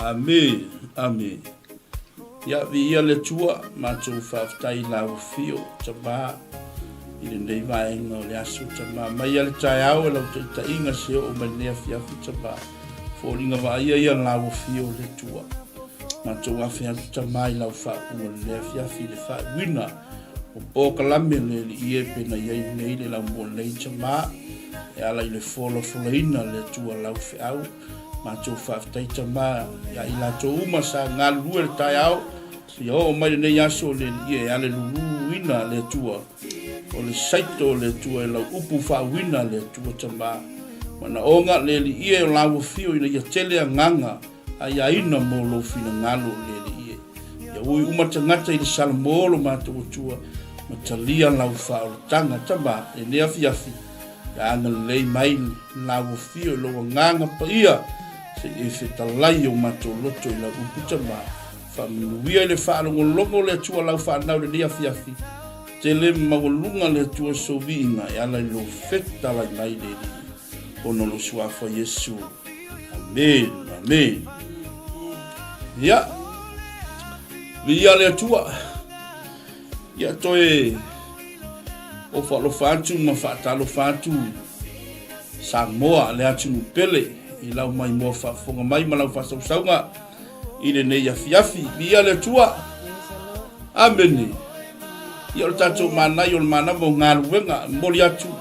Ame, ame. Ia, viia le Atua, matou faafetai i lau afio, tama, i lenei vaega o le aso, tama. Mai lava le taeao e lau taitaiga se oo mai lenei afiafi, tama. Foliga vaaia ia lau afio le Atua. Matou afe atu, tama, i lau faaupuga i lenei afiafi i le faauuina o polokalame le Alii e pe na i ai nei le laumua nei, tama, e ala i le folafolaina le Atua lau feau. Matou faafetai tama ia i latou uma sa galulue le taeao ia oo mai lenei aso le Alii e aleluluina le Atua o le saito o le Atua e lau upu faauina le Atua tama manaoga le Alii e o lau afio ina ia tele agaga aiaina mo lou finagalo le Alii e ia ui uma tagata i le Salamo lo matou Atua ma talia lau faaolataga tama lenei afiafi Ia agalelei mai lau afio i lou agaga paia, se i e fetalai o matou loto i lau upu tama. Faamanuia i le faalogologo o le Atua lau fanau i lenei afiafi. Tele ma maualuga le Atua sou viiga e ala i lou fetalai mai le Alii, ona o lou Suafa Iesu. Amen, amen. Ia, viia le Atua. Ia toe ofo alofa atu ma faatalofa atu Samoa le atunuu pele i lau maimoa faafofoga mai ma lau faasausauga i lenei afiafi. Viia le Atua. Amene. Ia o le tatou manai o le manava o galuega momoli atu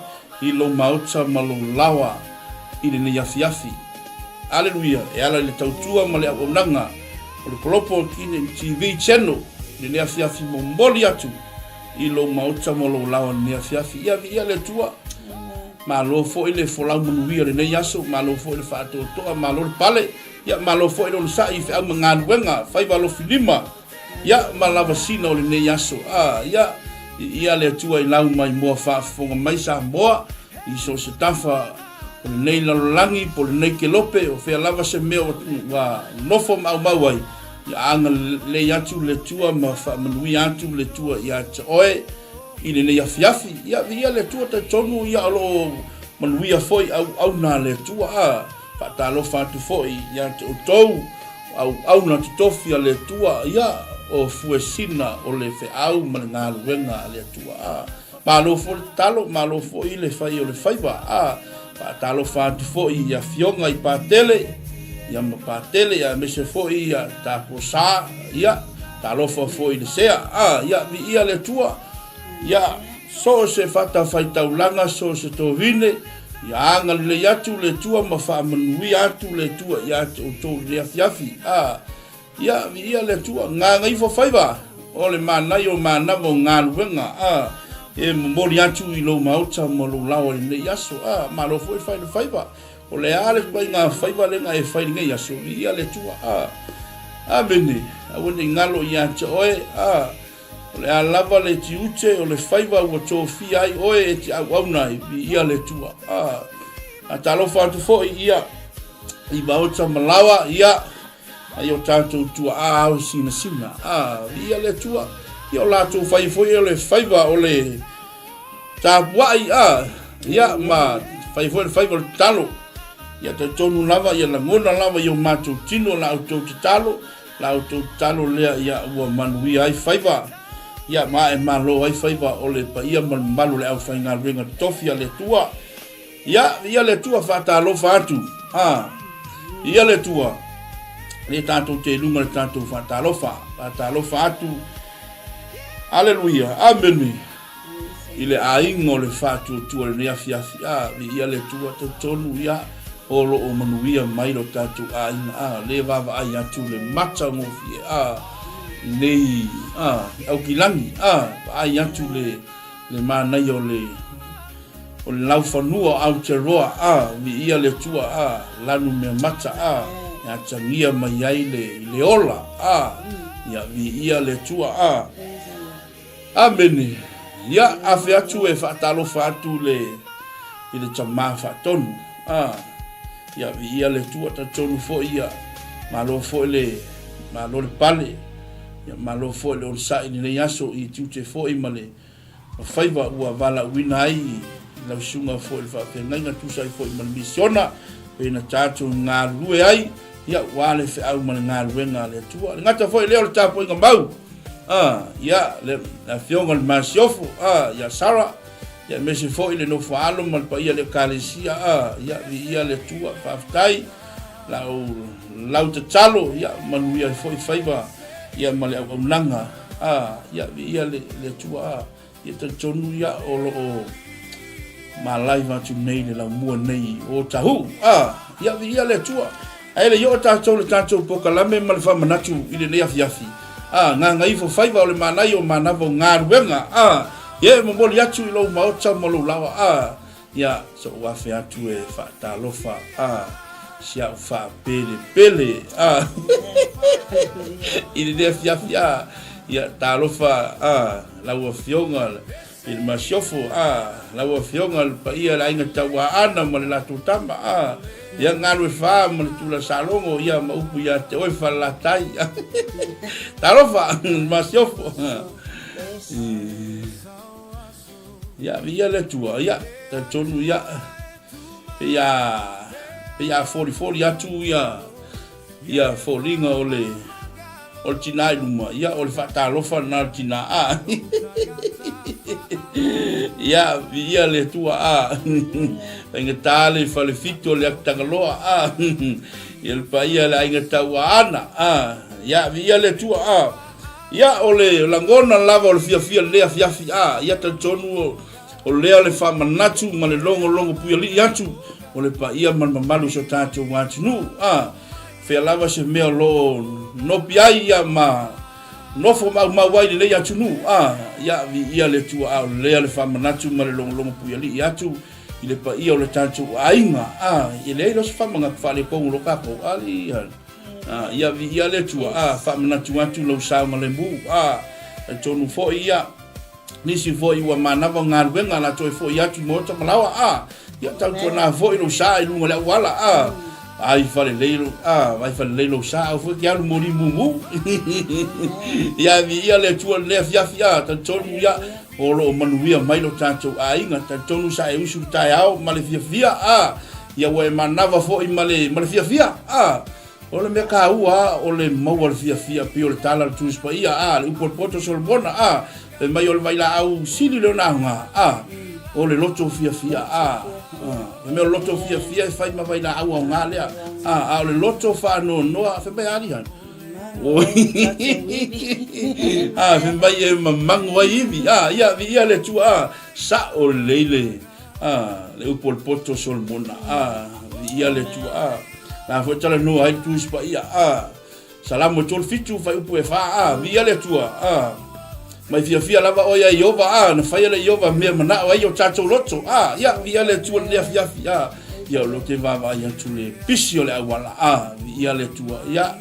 i lou maota ma lou laoa i lenei afiafi. Aleluia! E ala i le tautua ma le auaunaga o le Global Kingdom TV Channel i lenei afiafi momoli atu i lou maota ma lou laoa i lenei afiafi. Ia viia le Atua. Malo foi le folau manuia i lenei aso, malo foi le faatoatoa, malo le pale, ia malo foi le onosai i feau ma galuega, faiva alofi lima. Ia, ma lavasina o lenei aso. A, ia, viia le Atua i lau maimoa faafofoga mai Samoa, i so o se tafa o lenei lalolagi po o lenei kelope, o fea lava se mea ua nofo ma aumau ai, ia agalelei atu le Atua ma faamanuia atu le Atua ia te oe i lenei afiafi. Ia, viia le Atua, talitonu ia o lo o manuia foi auauna a le Atua. A, faatalofa atu foi ia te outou. Auauna totofi a le Atua, ia, o fuesina o le feau ma le galuega a le Atua. A, malo foi le tatalo, malo foi le fai o le faiva. A, faatalofa atu foi i afioga i Patele, ia ma Patele, ia aemaise foi ia Taposa, ia, talofa foi i le sea. A, ia, viia le Atua, ia, So o se fatafaitaulaga, so o se tovine, ia agalelei atu le Atua ma faamanuia atu le Atua ia te outou i lenei afiafi. A, ia, viia le Atua, gaga ifo faiva o le manaia o manava o galuega, a, e momoli atu i lou maota ma lou laoa i lenei aso. A, malo foi fai le faiva. O le a le ituaiga faiva lea na e fai i lenei aso, viia le Atua. A, amene, aua ne i galo ia te oe, a, O le a lava le tiute o le faiva ua tofia ai oe e te auauna ai, viia le Atua. Ah, a talofa atu foi ia i maota ma laoa, ia, ai o tatou tuaa ao sinasina. Ah, viia le Atua. Ia o latou fai foi o le faiva o le tapuai, ah, ia, ma fai foi le faiva o le tatalo. Ia talitonu lava, ia lagona lava i o matou tino la outou tatalo, La outou tatalo lea ia ua manuia ai faiva, ia ma e malo ai faiva o le paia ma le mamalu o le aufaigaluega totofi a le Atua. Ia, ia le Atua faatalofa atu. A, ia le Atua, le tatou te luga le tatou faatalofa, faatalofa atu. Aleluia, amene. I le aiga o le faatuatua i lenei afiafi, a, viia le Atua, talitonu, ia, o lo o manuia mai lo tatou aiga, a, le vaavaai atu le matagofie, a, nei, a, Aukilani, a, vaai atu le, le manaia o le, o le laufanua o Aotearoa, a, viia le Atua, a, lanu meamata, a, e atagia mai ai le, i le ola, a, ia, viia le Atua, a. Amene. Ia, afe atu e faatalofa atu le, i le Tama Faatonu. A, ia, viia le Atua, talitonu foi, ia, malo foi le, malo le pale, ia, malo foi le onosai i lenei aso i tiute foi ma le ma faiva ua valaauina ai i lau susuga foi i le faafeagaiga, tusa ai foi ma le misiona, pei na tatou galulue ai. Ia, ua le feau ma le galuega a le Atua. Le gata foi lea o le tapuaiga mau, a, ia, le, le afioga i le Masiofo, a, ia Sarah, ia aemaise foi le nofo alo ma le paia o le Ekalesia, a, ia, viia le Atua, faafetai, lau, lau tatalo, ia, manuia ai foi faiva, ia, ma le auaunaga, a, ia, viia le, le Atua, a. Ia talitonu ia o lo o malaiva atu nei le laumua nei o Tahu. A, ia viia le Atua. Ae le i oo tatou le tatou pokalame ma le faamanatu i lenei afiafi. A, gagaifo faiva o le manaia o manava o galuega. A, ia e momoli atu i lou maota ma lou laoa. A, Ia, se ou afe atu e faatalofa, a, si au faapelepele, a, i lenei afiafi, a, ia, talofa, a, lau Afioga i le Masiofo, a, lau Afioga i le paia i le Aiga Tauaana ma le latou tama, a, ia, Galuefā ma le Tula Salogo, ia, ma upu ia te oe Falelatai, talofa, le Masiofo. Ia, viia le Atua, ia, talitonu, ia, pei a, pei a folifoli atu ia, ia foliga o le, o le tinā i luma, ia, o le faatalofa lena o le tinā, a. Ia, viia le Atua, a. Faigata le falefitu o le Akitagaloa, a. Ia le paia le aiga tauaana, a. Ia, viia le Atua, a. Ia, o le lagona lava o le fiafia i lenei afiafi, a ia talitonu o lea le faamanatu ma le logologo puialii atu o le paia ma le mamalu o si o tatou atunuu, a fea lava se mea o lo o nopi ai ia ma nofo maumau ai lenei atunuu, a ia viia le Atua, a o lea le faamanatu ma le logologo puialii atu i le paia o le tatou aiga, a e leai loa se faamanatu faaletonu o lo tatou alii. A, ia viia le Atua, a, faamanatu atu lou saogalemu, a, talitonu foi ia, nisi foi ua manava galuega la toe foi atu i maota ma laoa, a, ia tautuana foi lou sa i luga o le auala, a, vaai falelei lou, a, vaai falelei lou sa, aua foi e te alu moli mumu. Ia viia le Atua i lenei afiafi, a, talitonu ia, o lo o manuia mai lo tatou aiga, talitonu sa e usu i le taeao ma le fiafia, a, Ia ua e manava foi ma le, ma le fiafia, a. O le mea taua a, o le maua le fiafia, pei o le tala a le Tusi Paia, a, le upu a le poto Solomona, a, fai mai o le vailaau sili lea ona aoga, a, o le loto fiafia, a, a, fai mai o le loto fiafia e fai ma vailaau aoga lea, a, a o le loto faanoanoa, fai mai a alii hana? A, fai mai e mamago ai ivi, a, ia, viia le Atua, a, sa'o lelei le, A, le upu o le poto o Solomona, a, viia le Atua, a, la foi talanoa ai le Tusi Paia, a, Salamo e 37, fuaiupu e 4, a, viia le Atua, a, mai fiafia lava oe ia Ieova, a, na faia le Ieova mea manao ai o tatou loto, a, ia, viia le Atua lenei afiafi, a, ia o lea ou te vaavaai atu le pisi o le auala, a, viia le Atua, ia,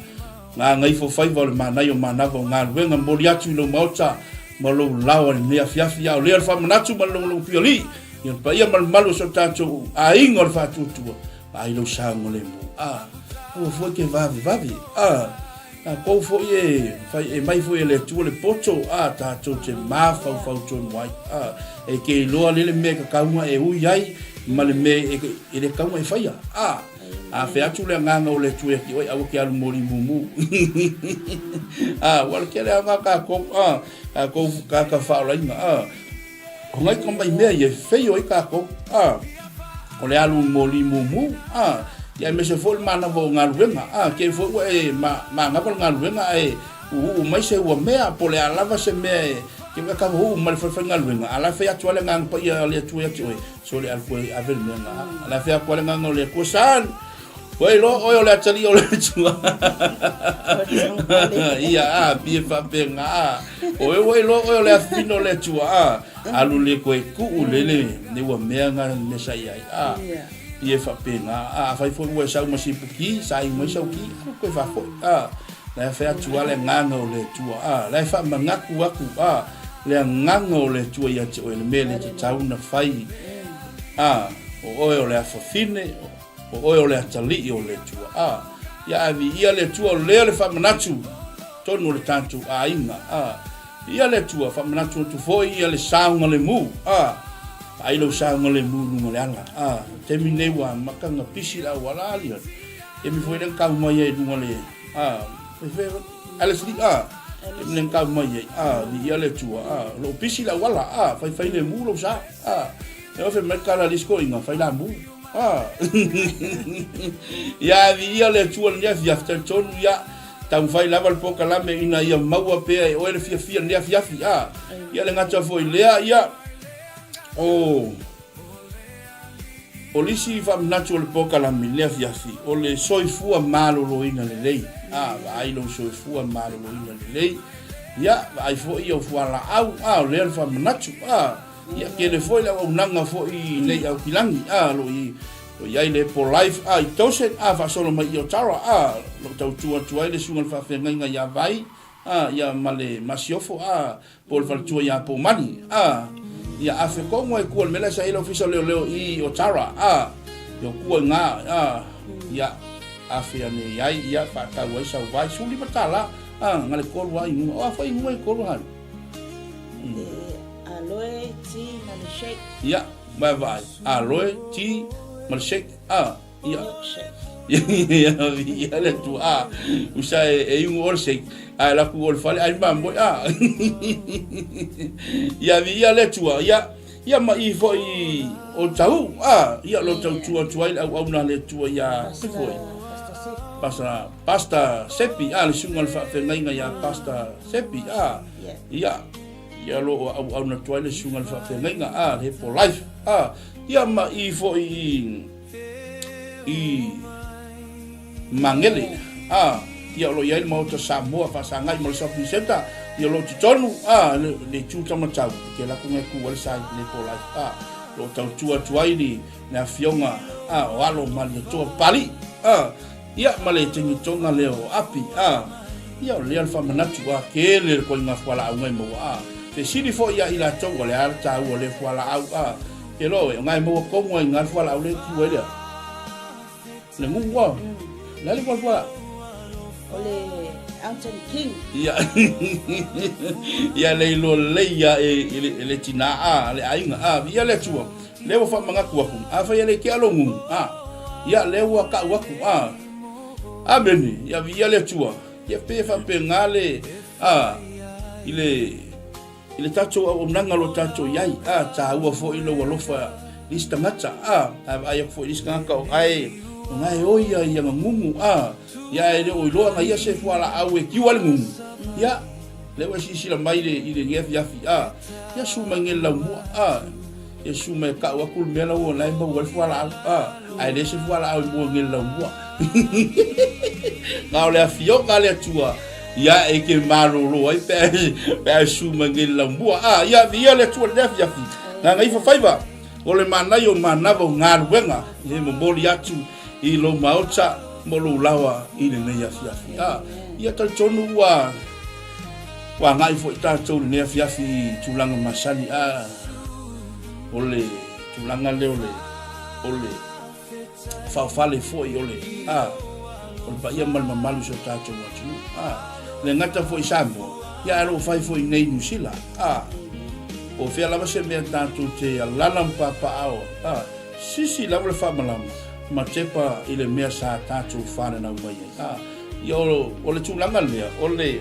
Gagaifo faiva o le manaia o manava o galuega momoli atu i lou maota ma lou laoa i lenei afiafi a o lea le faamanatu ma le logologo pialii i le paia ma le mamalu o si o tatou aiga o le faatuatua vaai lou saogalemu a aua foi ke vavevave a tatou foi e fai e mai foi e le Atua le poto a tatou te mafaufau tonu ai a e ke iloa lele mea e tatau e ui ai ma le mea e le tatau e faia a A fea atu le agaga o le Atua ia te oe, aua ke alu moli mumu. A, ua le tele aoga kākou, a, kākou kāka whaolaina, a, o ngai ka mai mea ia e feio ai kākou, a, o le alu moli mumu, a, ia aemaise foi le manava o galuega, a, ke foi ua e ma, manava le galuega ae uuu mai se ua mea, po o le a lava se mea e, ke ua ka uu mai le falefaigaluega, a la e fai atu lava le agaga paia o le Atua ia te oe, So le alu koe ave le mea nga. La fea koe le nganga o le Atua san. Koe iloa oe o le atalii o le Atua. Ia a pie faapena a. Oe ua iloa oe o le afifina o le Atua a. Alu le koe tuu le le le ua mea nga mea sa i ai a. Pie faapena a. Afai foi ua e sau ma sipu ki, sa i mai sau ki, alu koe faafoi a. La e fai atu a le agaga o le Atua a. La e faamanatu atu a. Le agaga o le Atua ia te oe, le mea le tatau na fai, a, o oe o le afafine, o oe o le atalii o le Atua. A, ia ae viia le Atua o lea le faamanatu tonu o le tatou aiga. A, viia le Atua, faamanatu atu foi ia le saogalemu. A, vaai lou saogalemu i luga o le ala. A, taimi nei ua amata ona pisi le auala, a, Taimi foi lea na tau mai ai i luga le, a, fai Alice Lee, a, taimi lea na tau mai ai, a, viia le Atua, a, o lo o pisi le auala, a, fai fai lemu lou sa, a, lea ua fai mai le tala a le isi toeaina, fai lamu, a. Ia, viia le Atua i lenei afiafi, talitonu, ia, taumafai lava le polokalame ina ia maua pea e oe le fiafia i lenei afiafi, a. Ia le gata foi i lea, ia, o, O le isi faamanatu o le polokalame i lenei afiafi, o le soifua maloloina lelei. A, vaai lou soifua maloloina lelei. Ia, vaai foi au fualaau. A, o lea le faamanatu. A, ia, tele foi le auaunaga foi i nei Aukilagi. A, lo i, lo i ai le Apple Life. A, i Dawson. A, faasolo mai i Otara. A, lo tautua atu ai le susuga i le faafeagaiga ia Vai. A, ia, ma le Masiofo. A, po o le faletua ia Pomani, a, ia afe kogo ai kua le mea la sa i ai le ofisa o leoleo i Otara, a, ia kua i nga, a, ia afe ane i ai, ia faatau ai sau vai, $15, a, nga le kolu a inuga, o a foi inuga i kolu hali? Le aloe, tea ma le shake. Ia, vaevaai, aloe, tea ma le shake, a. Ia. Ia, ia le tu a. Usa e e ingu ole sei. A la ku ole fale ai ma mo a. Ia vi ia le tu a. Ia ia ma i fo i o tau a. Ia lo tau tu atu ai au au na le tu ia se foi. Pasta pasta sepi a le sunga le fa fengai ia pasta sepi a. Ia ia lo o au au na tuai le sunga le fa fengai a le for life a. Ia ma i fo i i Magele, a, ia o lo o i ai le Maota Samoa Faasagai ma le Shopping Centre, ia o lo o totonu, a, le, le itu tamatau, e te laku ngai ku ai le sa i le po life, a, lo o tautua atu ai le, le afioga, a, o alo Malietoa Papalii, a, ia ma le tengitoga lea o Api, a, ia o lea le faamanatu, a, tele le koiga fualaau ngai maua, a, fesili foi ia i latou, o le a le taua o lea fualaau, a, Ke loa oe, o ngai maua komu ai ngal fualaau le tiu ai lea. Le ngungu au. Le le fualaau. O le Mountain King. Ia. Ia le ilo lei ia e, e, le, e le tina a, le aiga a, ia le atua. Le ua whamangaku aku. A whai le ke alo ngungu. A. Ia le ua kau aku. A. Amene. Ia ia le atua. Ia pe whape ngā le, a, i le, I le tatou auaunaga o lo tatou i ai, a, taua foi lou alofa i isi tagata, a, ae vaai aku foi i isi tagata o gae, o gae o ia i agagugu, a, ia e le o iloa na ia se fualaau e kiu ai le gugu, ia, lea ua e silasila mai i le, i lenei afiafi, a, ia su mai nei le laumua, a, ia su mai e kau aku le mea la ua la e maua ai le fualaau, a, ae leai se fualaau e maua nei le laumua. Na o le afioga a le Atua, ia e ke malolo ai pe pe a su mai nei le laumua. A, ia, viia le Atua i le afiafi. Gagaifa faiva, o le manaia o manava o galuega, e momoli atu i lou maota mo lou lawa i lenei afiafi. A, ia talitonu ua ua agai foi tatou i lenei afiafi i tulaga masani. A, o le tulaga lea o le o le faofale foi o le, a, o le paia ma le mamalu i so tatou atunuu, a, le gata foi i Samoa, ia ae o lo o fai foi i nei Niu Sila, a, po o fea lava se mea tatou te alala ma papaaao ai, a, sisi lava le faamalama ma tepa i le mea sa tatou fananau mai ai, a, ia o, o le tulaga lea, o le,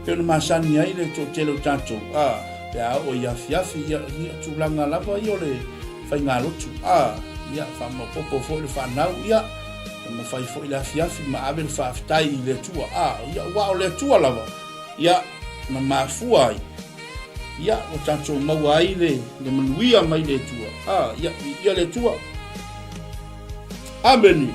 pei ona masani ai le toatele o tatou, a, pe a oo i afiafi, ia, ia tulaga lava ia o le faigalotu, a, ia, faamaopoopo foi le fanau, ia, e mafai foi le afiafi ma ave le faafetai i le Atua, a, ia, aua o le Atua lava, ia, na mafua ai, ia, ua tatou maua ai le, le manuia mai le Atua, a, ia, ia le Atua. Amene.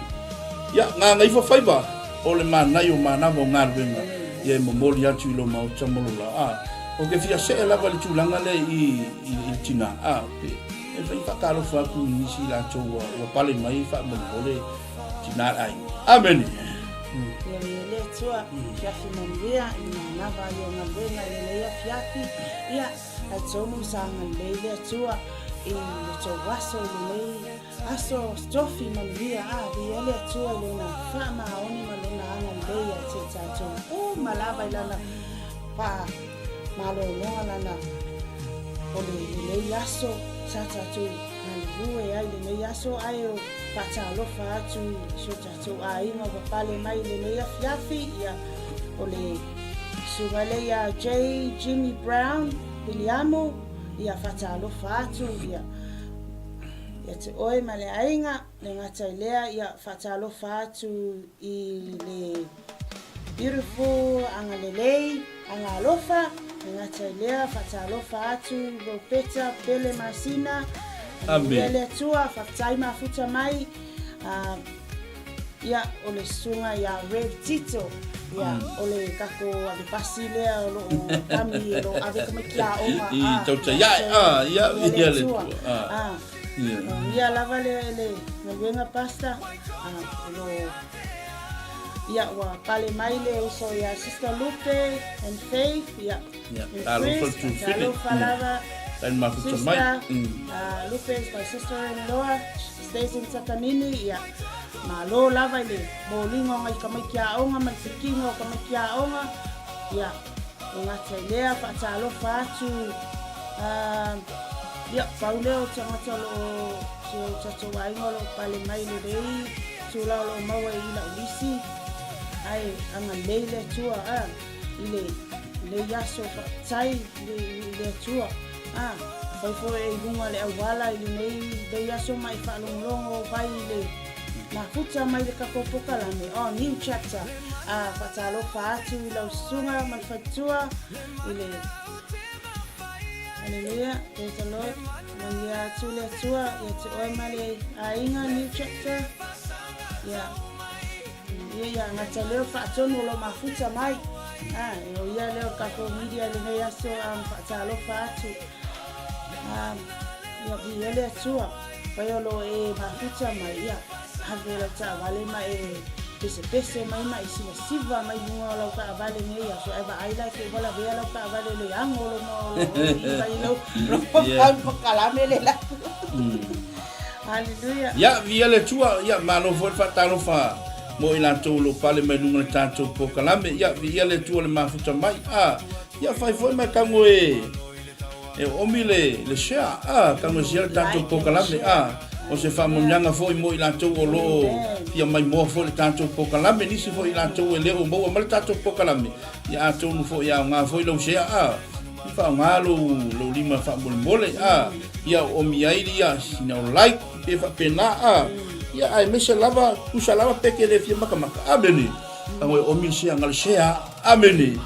Ia, gagaifa faiva o le manaia o manava o galuega, ia e momoli atu i lou maota ma lou la. A, o ke fia see lava i le tulaga lea i, i, i le tina, a, pe, e fai faatalofa atu i nisi i latou ua, ua pale mai faamolemole tina le aiga. Amene. Ia ia le Atua, fiafi manuia i manava ai o galuega i lenei afiafi. Ia, talitonu sa agalelei le Atua i lo tou aso i lenei Aso tofi manuia a viia le Atua i lona faamaoni ma lona agalelei ia te tatou uma lava i lana famalologa lana o lenei aso sa tatou galulue ai lenei aso ae o faatalofa atu i si o tatou aiga ua pale mai i lenei afiafi, ia, o le susuga lea ia J. Jimmy Brown Viliamu, ia faatalofa atu, ia, ia te oe ma le aiga, le gata i lea, ia faatalofa atu i le Beautiful, agalelei, agaalofa, e gata i lea, faatalofa atu Ropeta, Pele Masina, Amen. Le Atua, faafetai mafuta mai. Uh, ia, o le susuga ia Rev Tito, ia, mm. o le kako ave pasi lea o loo kami, o loo ave tamaiti aoga. I ah, tauta ia, ah, ia, ia le Atua. Ah. Ah. Yeah. Ia lava le, le galuega pasta, ah, o loo Ia, ua pale mai le uso ia Sister Lupe and Faith, ia, Ia, and talofa Chris, le tufili. talofa lava. Tai mafuta mai. Sister, Lupe is my sister-in-law, she stays in Takanini, ia, malo lava i le moliga o ngai tamaiti aoga ma le pikiga o tamaiti aoga, ia, e gata i lea, faatalofa atu, ia, pau lea o tagata o lo o, si o tatou aiga o lo o pale mai lenei tula o lo o maua i lau lisi, ae agalelei le Atua a, i le, lenei aso faafetai i le, i le Atua. A, afai foi e i luga o le auala i lenei, lenei aso ma e faalogologo mai i le mafuta mai le tatou pokalame, oh, new chapter, a, faatalofa atu i lau susuga ma le faletua i le Hallelujah, praise the Lord. Manuia atu le Atua ia te oe ma le aiga, new chapter. Ia, ia ia gata leo faatonu o lo mafuta mai. Ah, e o ia leo tatou media lenei aso a ma faatalofa atu. Ah, ia viia le Atua. Fai o lo e mafuta mai, ia, ave lau taavale ma e pesepese mai ma e sivasiva mai luga o lau taavale nei aso ae vaai la te ua lavea lau taavale le ago lo mo lo i mai lau lo yeah. pakalame le la. Hallelujah. Ia, viia le Atua, ia, malo foi le faatalofa mo i latou o lo o pale mai luga o le tatou pokalame. Ia, viia le Atua le mafuta mai. Ah, ia, fai foi mai tago e E oomi le, le share, a, tagosia le tatou pokalame, a, o se faamanuiaga foi mo i latou o lo o fia maimoa foi le tatou pokalame, nisi foi i latou e le o maua mai le tatou pokalame, ia atonu foi e aoga foi lau share, a, i faaaoga lou, lou lima faamolemole, a, ia oomi ai ia sina o like, pe faapena, a, ia aemaise lava, tusa lava pe ke le fia makamaka. Amene. Tago e oomi le share, ngale share, Amene.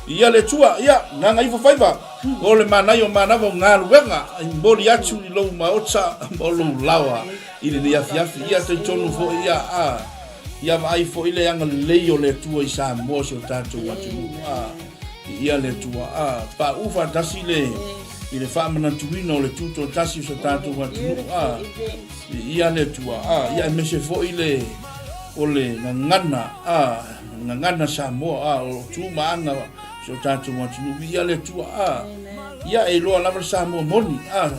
Ia le Atua, ia, gagaifo faiva, o le manaia o manava o galuega, e momoli atu i lou maota ma o lou laoa i lenei afiafi. Ia talitonu foi, ia, a, ia vaai foi le agalelei o le Atua i Samoa si o tatou atunuu. A, ia le Atua, a, pauu faatasi le, i le faamanatuina o le tutoatasi o si o tatou atunuu. A, ia le Atua, a, ia aemaise foi le, o le gagana, a, Gagana Samoa, a, o tu ma aga si o tatou atunuu. Viia le Atua, a, ia e iloa lava le Samoa moni, a,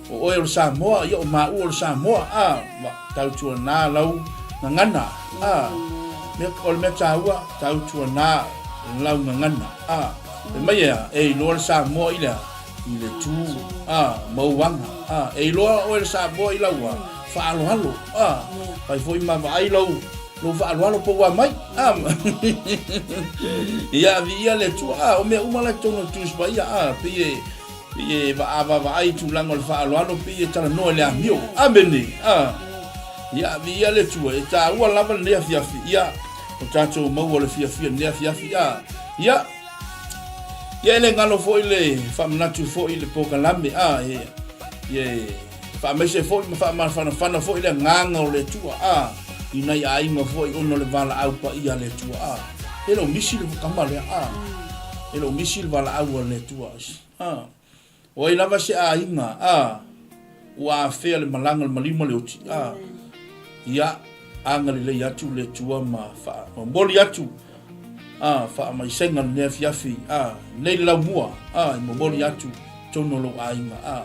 o oe o le Samoa, ia o maua o le Samoa, a, ma tautuana lau gagana, a, mea, o le mea taua, tautuana lau gagana, a, e mai ea, e iloa le Samoa i le a, i le tu, a, mauaga, a, e iloa oe le Samoa i lau a, faaaloalo, a, fai foi ma vaai lau, Lou faaaloalo po ua mai. Ah. Ia viia le Atua. Ah, o mea uma la i totonu o le Tusi Paia. Ah, pei e pei e vaavaai i tulaga o le faaaloalo, pei e talanoa i le amio. Amene. Ah. Ia viia le Atua. E taua lava lenei afiafi. Ia, o tatou maua le fiafia i lenei afiafi. Ah. Ia, ia e le galo foi le faamanatu foi i le pokalame. Ah, e, ia e Faamaise foi ma faamafanafana foi le agaga o le Atua, a, i nai aiga foi ona o le valaau paia a le Atua, a. E le o misi le tama lea, a. E le o misi le valaau a le Atua, a. O ai lava se aiga, a, ua afea le malaga o le maliu ma le oti, a. Ia, agalelei atu le Atua ma faamomoli atu, a, faamaisega lenei afiafi, a, nei le laumua, a, e momoli atu totonu o lou aiga, a.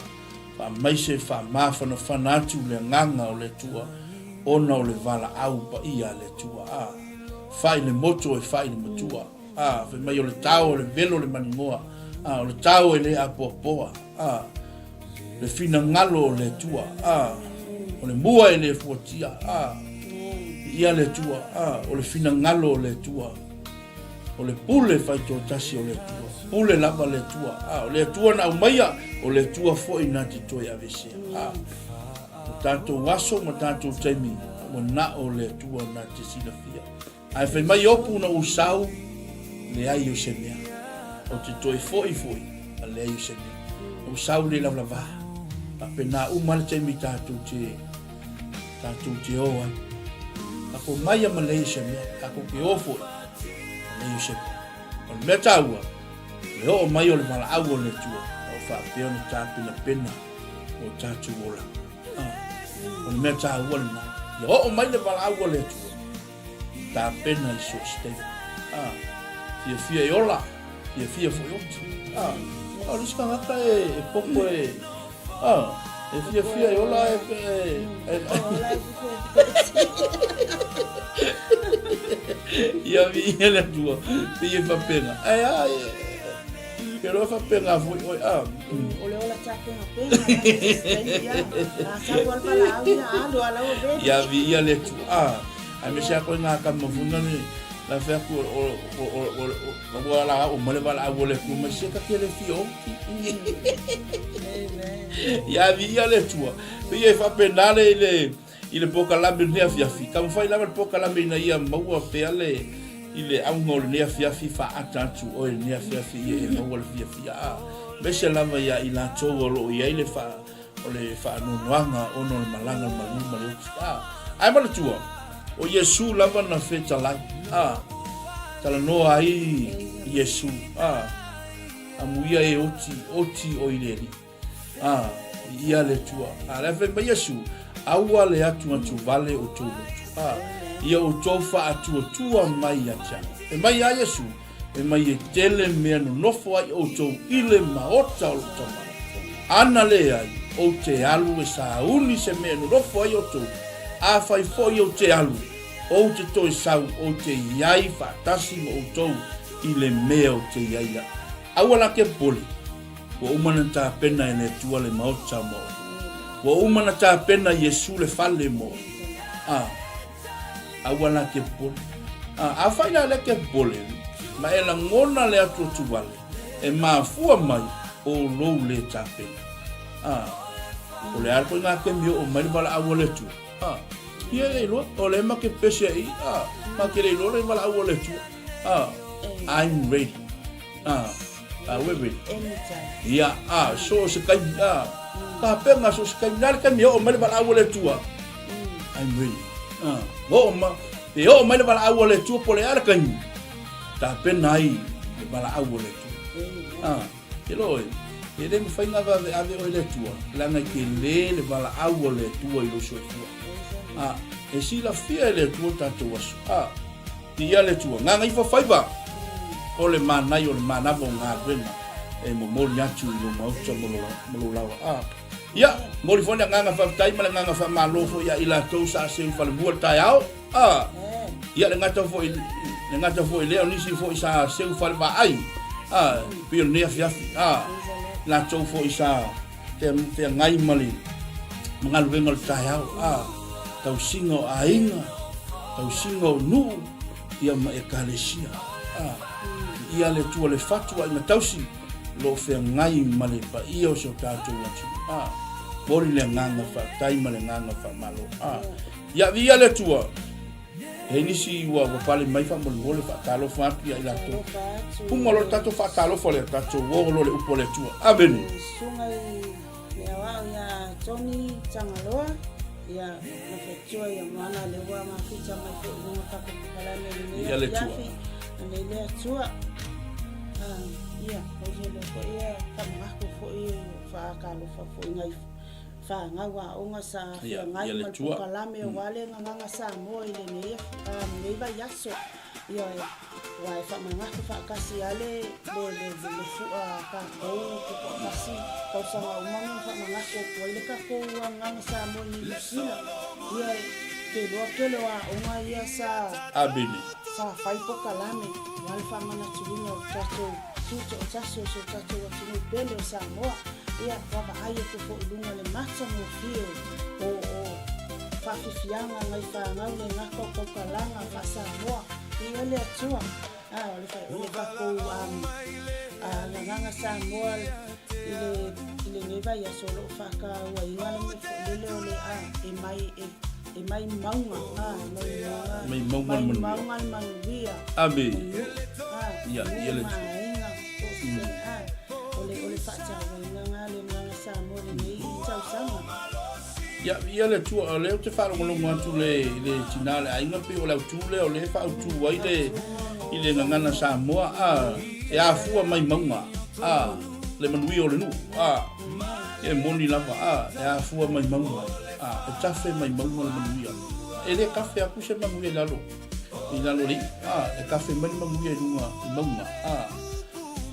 Faamaise faamafanafana atu le agaga o le Atua ona o le valaau paia a le Atua. A, fai le moto e fai le matua. A, fai mai o le tao o le velo le manigoa. A, o le tao e le apoapoa. A, Le finagalo o le Atua, a, o le mua e le fuatia, a, ia le Atua, a, o le finagalo o le Atua, o le pule faitoatasi o le Atua, pule lava le Atua, a, o le Atua na aumaia, o le Atua foi na te toe avesea, a, o tatou aso ma tatou taimi, ua na o le Atua na te silafia. Ae fai mai opu na ou sau, leai o se mea. Ou te toe foi foi, a leai o se mea. Ou sau le lavalava. Faapena uma le taimi tatou te, tatou te o ai. Tatou mai a ma leai o se mea. Tatou te o foi, a leai o se mea. O le mea taua, le oo mai o le valaau o le Atua, o faapea ona tapenapena o tatou olaga. Ah, o le mea taua lena. Ia oo mai le valaau o le Atua, tapena i so o se taimi. Ah, fiafia e ola, fiafia foi oti. Ah, o le isi tagata e, e popo e, ah, e fiafia e ola e, e, e, Ia viia le Atua, pei e faapena. Ae a, e, e loa faapena foi oe, ah. O le ola tapenapena, a sau al valaau ia alu ala o veli. Ia viia le Atua, ah. Aemaise lava koe ngā kama foi na le la fai atu o o o o o ua la o ma le valaau o le Atua mai se ka te le fia oti. Ia viia le Atua. Pei e faapena le i le i le polokalame lenei afiafi. Taumafai lava le polokalame ina ia maua pea le i le auga o lenei afiafi faaata atu oe i lenei afiafi ia e maua le fiafia. A, aemaise lava ia i latou o lo o i ai le faa o le faanoanoaga ona o le malaga o le maliu ma le oti. A, ae manatua, o Iesu lava na fetalai. A, talanoa ai Iesu. A, amuia e oti, oti o i le Alii. A, ia le Atua. A, le fai mai Iesu, aua le atuatu vale o tou loto. A, ia outou faatuatua mai ia te au. E mai a Iesu, E mai e tele mea nonofo ai outou i le maota o lou tama. Ana leai, ou te alu e sauni se mea e nonofo ai outou, afai foi ou te alu, ou te toe sau, ou te iai faatasi ma outou i le mea ou te iai la. Aua la ke popole, ua uma na tapena e le Atua le maota mo oe. Ua uma na tapena Iesu le fale mo oe. A. Aua la te popole. A, afai la lea te popole, ma e lagona le atuatu vale, e mafua mai o lou le tapena. A, o le a koe ngā kemi o mai le valaau a le Atua. A, ia le iloa, o le ma ke pese ai, a, ma ke le iloa le valaau a le Atua. A, I'm ready. A, a, we're ready. Anytime. Ia, a, so o se kaimi, a, tapena so o se kaimi, nā le kaimi e oo mai le valaau a le Atua. I'm ready. Ah, oo ma, e oo mai le valaau a le Atua po o le a le taimi, tapena ai le valaau a le Atua. Ah, e loa oe, e le mafai ona aveaveave oe le Atua, leaga e tele le valaau a le Atua i lou soifua. Ah, e silafia e le Atua tatou aso. Ah, Viia le Atua. Gagaifa faiva o le manai o le manava o galuega e momoli atu i lou maota ma lou laoa. Ah, ia, momoli foi le agaga faafetai ma le agaga faamalo foi ia i latou sa seu i falemua le taeao. Ah, ia le gata foi le gata foi lea o nisi foi sa seu i falevaai. Ah, pei o lenei afiafi. Ah, latou foi sa feagai ma le ma galuega o le taeao, a, tausiga o aiga, tausiga o nuu, ia ma ekalesia. A, ia le Atua le fatu aiga tausi, lo o feagai ma le paia o si o tatou atunuu. A, momoli le agaga faafetai ma le agaga faamalo. A, ia viia le Atua. E nisi ua ua pale mai faamolemole faatalofa atu ia i latou. Uma loa le tatou faatalofa lea, tatou o loa le upu a le Atua. Amene. Susuga i le aoao ia Tony Tagaloa, ia na fetua ia moana le ua mafita mai foi i luga tatou polokalame i lenei Ia le Atua. afiafi. Anei le Atua. Ah, ia, o ia lea foi e faamagako foi faatalofa foi ngai Fanau aoga sa feagai ma le polokalame aua le Gagana Samoa i lenei lenei vaiaso. Ia aua e faamanatu faatasi lava le le le fua a tatou tutoatasi tausaga uma ma faamanatu atu ai le tatou Gagana Samoa i Niu Sila. Ia te iloa tele o aoga ia sa Amene. Sa fai polokalame aua le faamanatuina o tatou tutoatasi o si o tatou atunuu pele o Samoa. Ia, vaavaai atu foi i luga le matagofie o o faafiafiaga nai fanau le gata o tautalaga faa-Samoa. Viia le Atua. A, o le, o le tatou um, a, gagana Samoa i le, i lenei vaiaso o lo o faatauaina le mea foi lele o le a, e mai, e, e mai mauga, a, mai mauga, mai mauga le manuia. Mai mauga le manuia. Ame. O nuu, a, Ia, nuu ia le ma aiga, po o se, a, o le, o le faatauaina lena le gagana Samoa i lenei tausaga. Ia, ia le Atua, o lea ou te faalogologo atu le, le tina o le aiga, pei o le autu lea o lea e faautu ai le, i le gagana Samoa, a, e afua mai mauga, a, le manuia o le nuu, a, e moni lava, a, e afua mai mauga, a, e tafe mai mauga le manuia. E le kafe aku se manuia i lalo, i lalo le iu, a, e kafe mai le manuia i luga i mauga, a.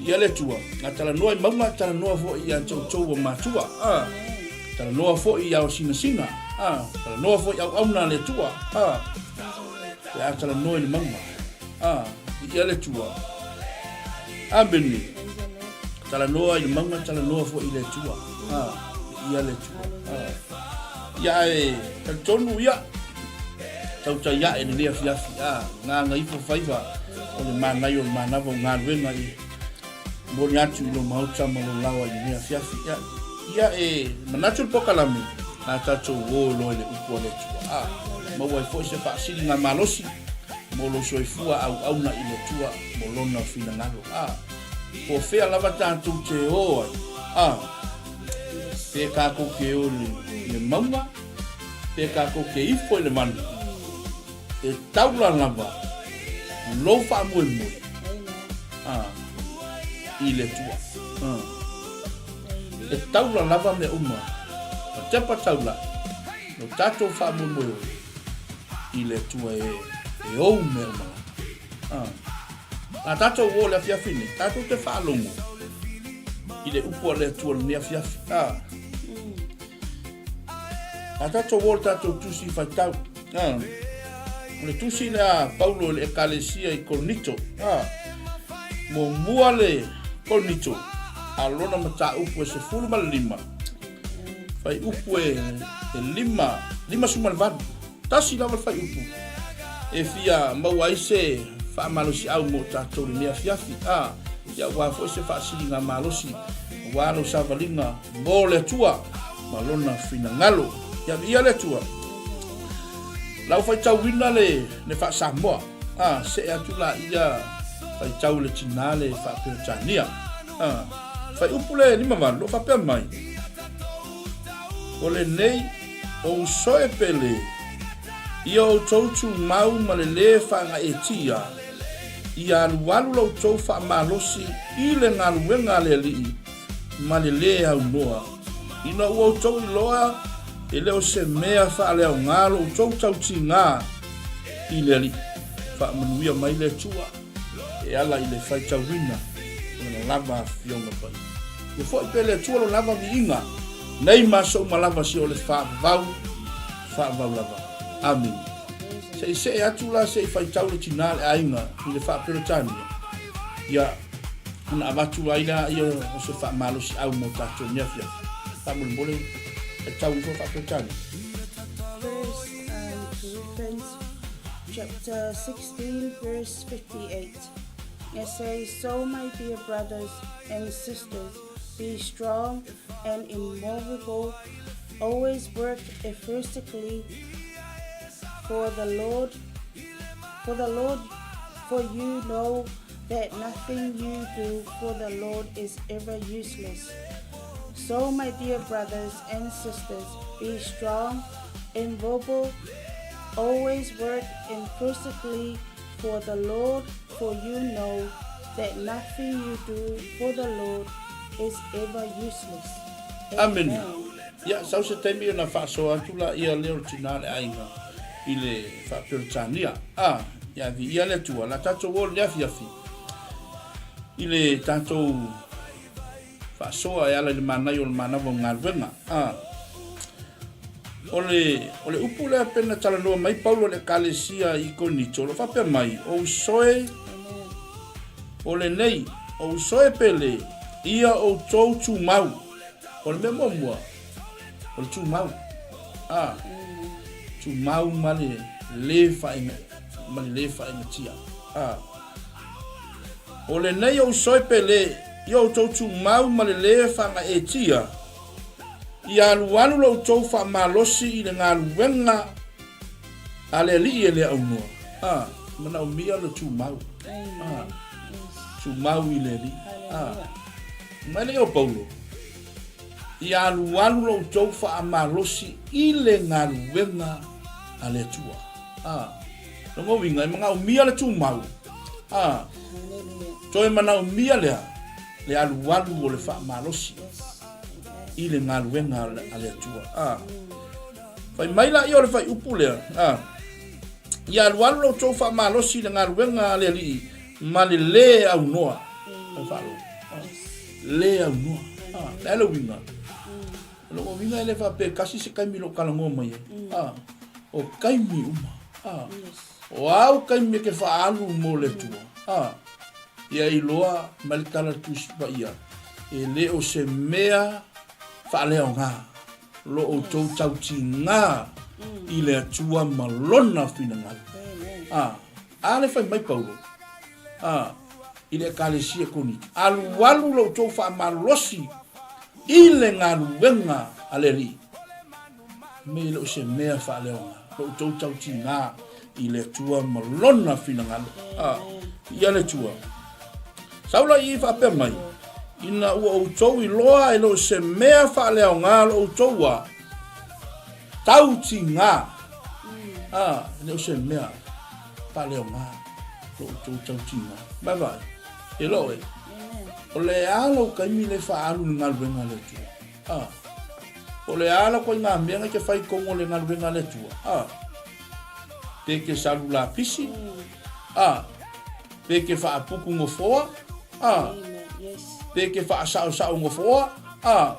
Ia le Atua, a talanoa i mauga, talanoa foi ia te outou o matua, a. Talanoa foi i ao sinasina, a. Talanoa foi auauna a le Atua, a. Pe a talanoa i le mauga, a. Ia le Atua. Amene. Talanoa i le mauga, talanoa foi i le Atua, a. Ia le Atua, a. Ia ae talitonu ia, tautai ae lenei afiafi, a. Gaga ifo faiva o le manaia o le manava o galuega i Momoli atu i lou maota ma lou laoa i lenei afiafi. Ia, ia e manatu le pokalame, a tatou o loa i le upu a le Atua. A, maua ai foi se faasiliga malosi mo lou soifua auauna i le Atua mo lona finagalo. A, po o fea lava tatou te o ai, a, pe tatou te o i le mauga, pe tatou te ifo i le manu, E taula lava lou faamoemoe i le Atua. E taula lava mea uma ma tepa taula'i lo tatou faamoemoe oe i le Atua e ou mea uma lava. A tatou o le afiafi nei, tatou te faalogo i le upu a le Atua i lenei afiafi. A tatou o le tatou tusi faitau. A, o le tusi lea a Paulo i le Ekalesia i Korinito. A, muamua le Korinito, a lona mataupu e 15, fuaiupu e, e 5, 58. Tasi lava le fuaiupu e fia maua ai se faamalosiau mo tatou i lenei afiafi. A, ia aua foi se faasiliga malosi aua lou savaliga mo le Atua ma lona finagalo. Ia viia le Atua. Lau faitauina le, le faa-Samoa. A, see atu la ia faitau le tina le faa-Peretania. A, fuaiupu le 58, lo faapea mai. O lenei, o usoe pele, ia outou tumau ma le lē faagaeetia, ia alualu la outou faamalosi i le galuega a le Alii, ma le lē aunoa, ina ua outou iloa e le o se mea faaleaoga lo outou tautiga i le Alii. Faamanuia mai le Atua e ala i le faitauina o Lana lava Afioga Paia. Ia foi pea le Atua Lona lava viiga nei ma aso uma lava se o le faavavau, faavavau lava. Amene. Se i see atu la se i faitau le tina a le aiga i le Faa-Peretania. Ia, ona avatu ai lea o se faamalosiau mo tatou mea afiafi. Faamolemole, faitau ifo Faa-Peretania. First Corinthians chapter 16 verse 58. It says, So my dear brothers and sisters, be strong and immovable, always work efficiently for the Lord, for the Lord, for you know that nothing you do for the Lord is ever useless. So, my dear brothers and sisters, be strong, immovable, always work imperfectly for the Lord, for you know that nothing you do for the Lord is ever useless. Amene. Ia, sau se taimi ona faasoa atu laia lea o le tina a le aiga i le Faa-Peretania. A, ia viia le Atua, la tatou o i le afiafi i le tatou faasoa e ala i le manaia o le manava o galuega. A, o le, o le upu lea pei ona talanoa mai Paulo i le Ekalesia i Korinito, o lo o faapea mai, O usoe, o lenei, o usoe pele, ia outou tumau. O le mea muamua, o le tumau. A, tumau ma le lē faaiga, ma le lē faaigatia. A, o lenei ou soe pele i outou tumau ma le lē faagaeetia, ia alualu lo outou faamalosi i le galuega a le Alii e le aunoa. A, manaomia le tumau. A, tumau i le Alii. A, mai le o Paulo, ia alualu lo outou faamalosi i le galuega a le Atua. A, lona uiga, e manaomia le tumau. A, toe manaomia lea le alualu o le faamalosi i le galuega a le Atua. A, fai mai laia o le faiupu lea, a, ia alualu lo outou faamalosi i le galuega a le Alii ma le lē aunoa. Faalogo. Lē aunoa. A, le a le uiga? O lona uiga e le faapea e tasi se taimi o lo o talanoa mai ai. A, o taimi uma. A, o au taimi e te faaalu mo le Atua. A, ia iloa mai le tala a le Tusi Paia, e le o se mea faaleaoga lo outou tautiga i le Atua ma Lona finagalo. A, a le fai mai Paulo, a, i le Ekalesia Korinito, Alualu lo outou faamalolosi i le galuega a le Alii. Me e le o se mea faaleaoga lo outou tautiga i le Atua ma Lona finagalo. A, ia le Atua. Saula i faapea mai, ina ua outou iloa e le o se mea faaleaoga lo outou a tautiga. A, e le o se mea faaleaoga lo outou tautiga. Mai vaai, e lo e. O le a lou taimi le faaalu i le galuega a le Atua. A, o le a la koe ngā mea ngai te whai kongo le galuega a le Atua. A, pe ke salu lapisi. A, pe ke whaapuku ngofoa. A, pe ke whaasaosao ngofoa. A,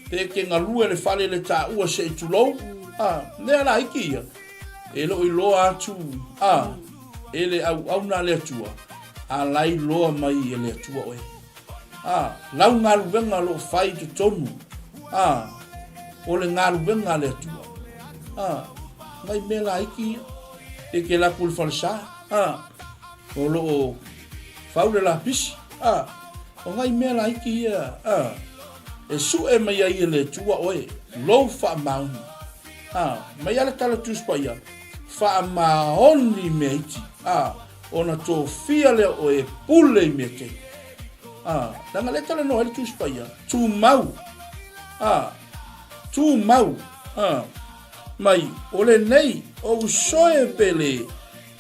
pe ke ngalue le fale le tāua se i tulou. A, mea la iki ia. E loo iloa atu, a, e le auauna a le Atua, a la iloa mai e le Atua oe. A, lau galuega o lo o fai i totonu, a, o le galuega a le Atua. A, ngai mea laiti ia, e ke laku le falesa, a, o lo o fau le lapisi, a, o ngai mea laiti ia, a, e sue mai ai e le Atua oe, lou faamaoni. A, mai a le tala Tusi Paia, faamaoni mea iti, a, ona tofia lea o oe e pule i mea tele. A, leaga lea e talanoa ai le Tusi Paia, tumau, a, tumau, a, mai o lenei ou soe pele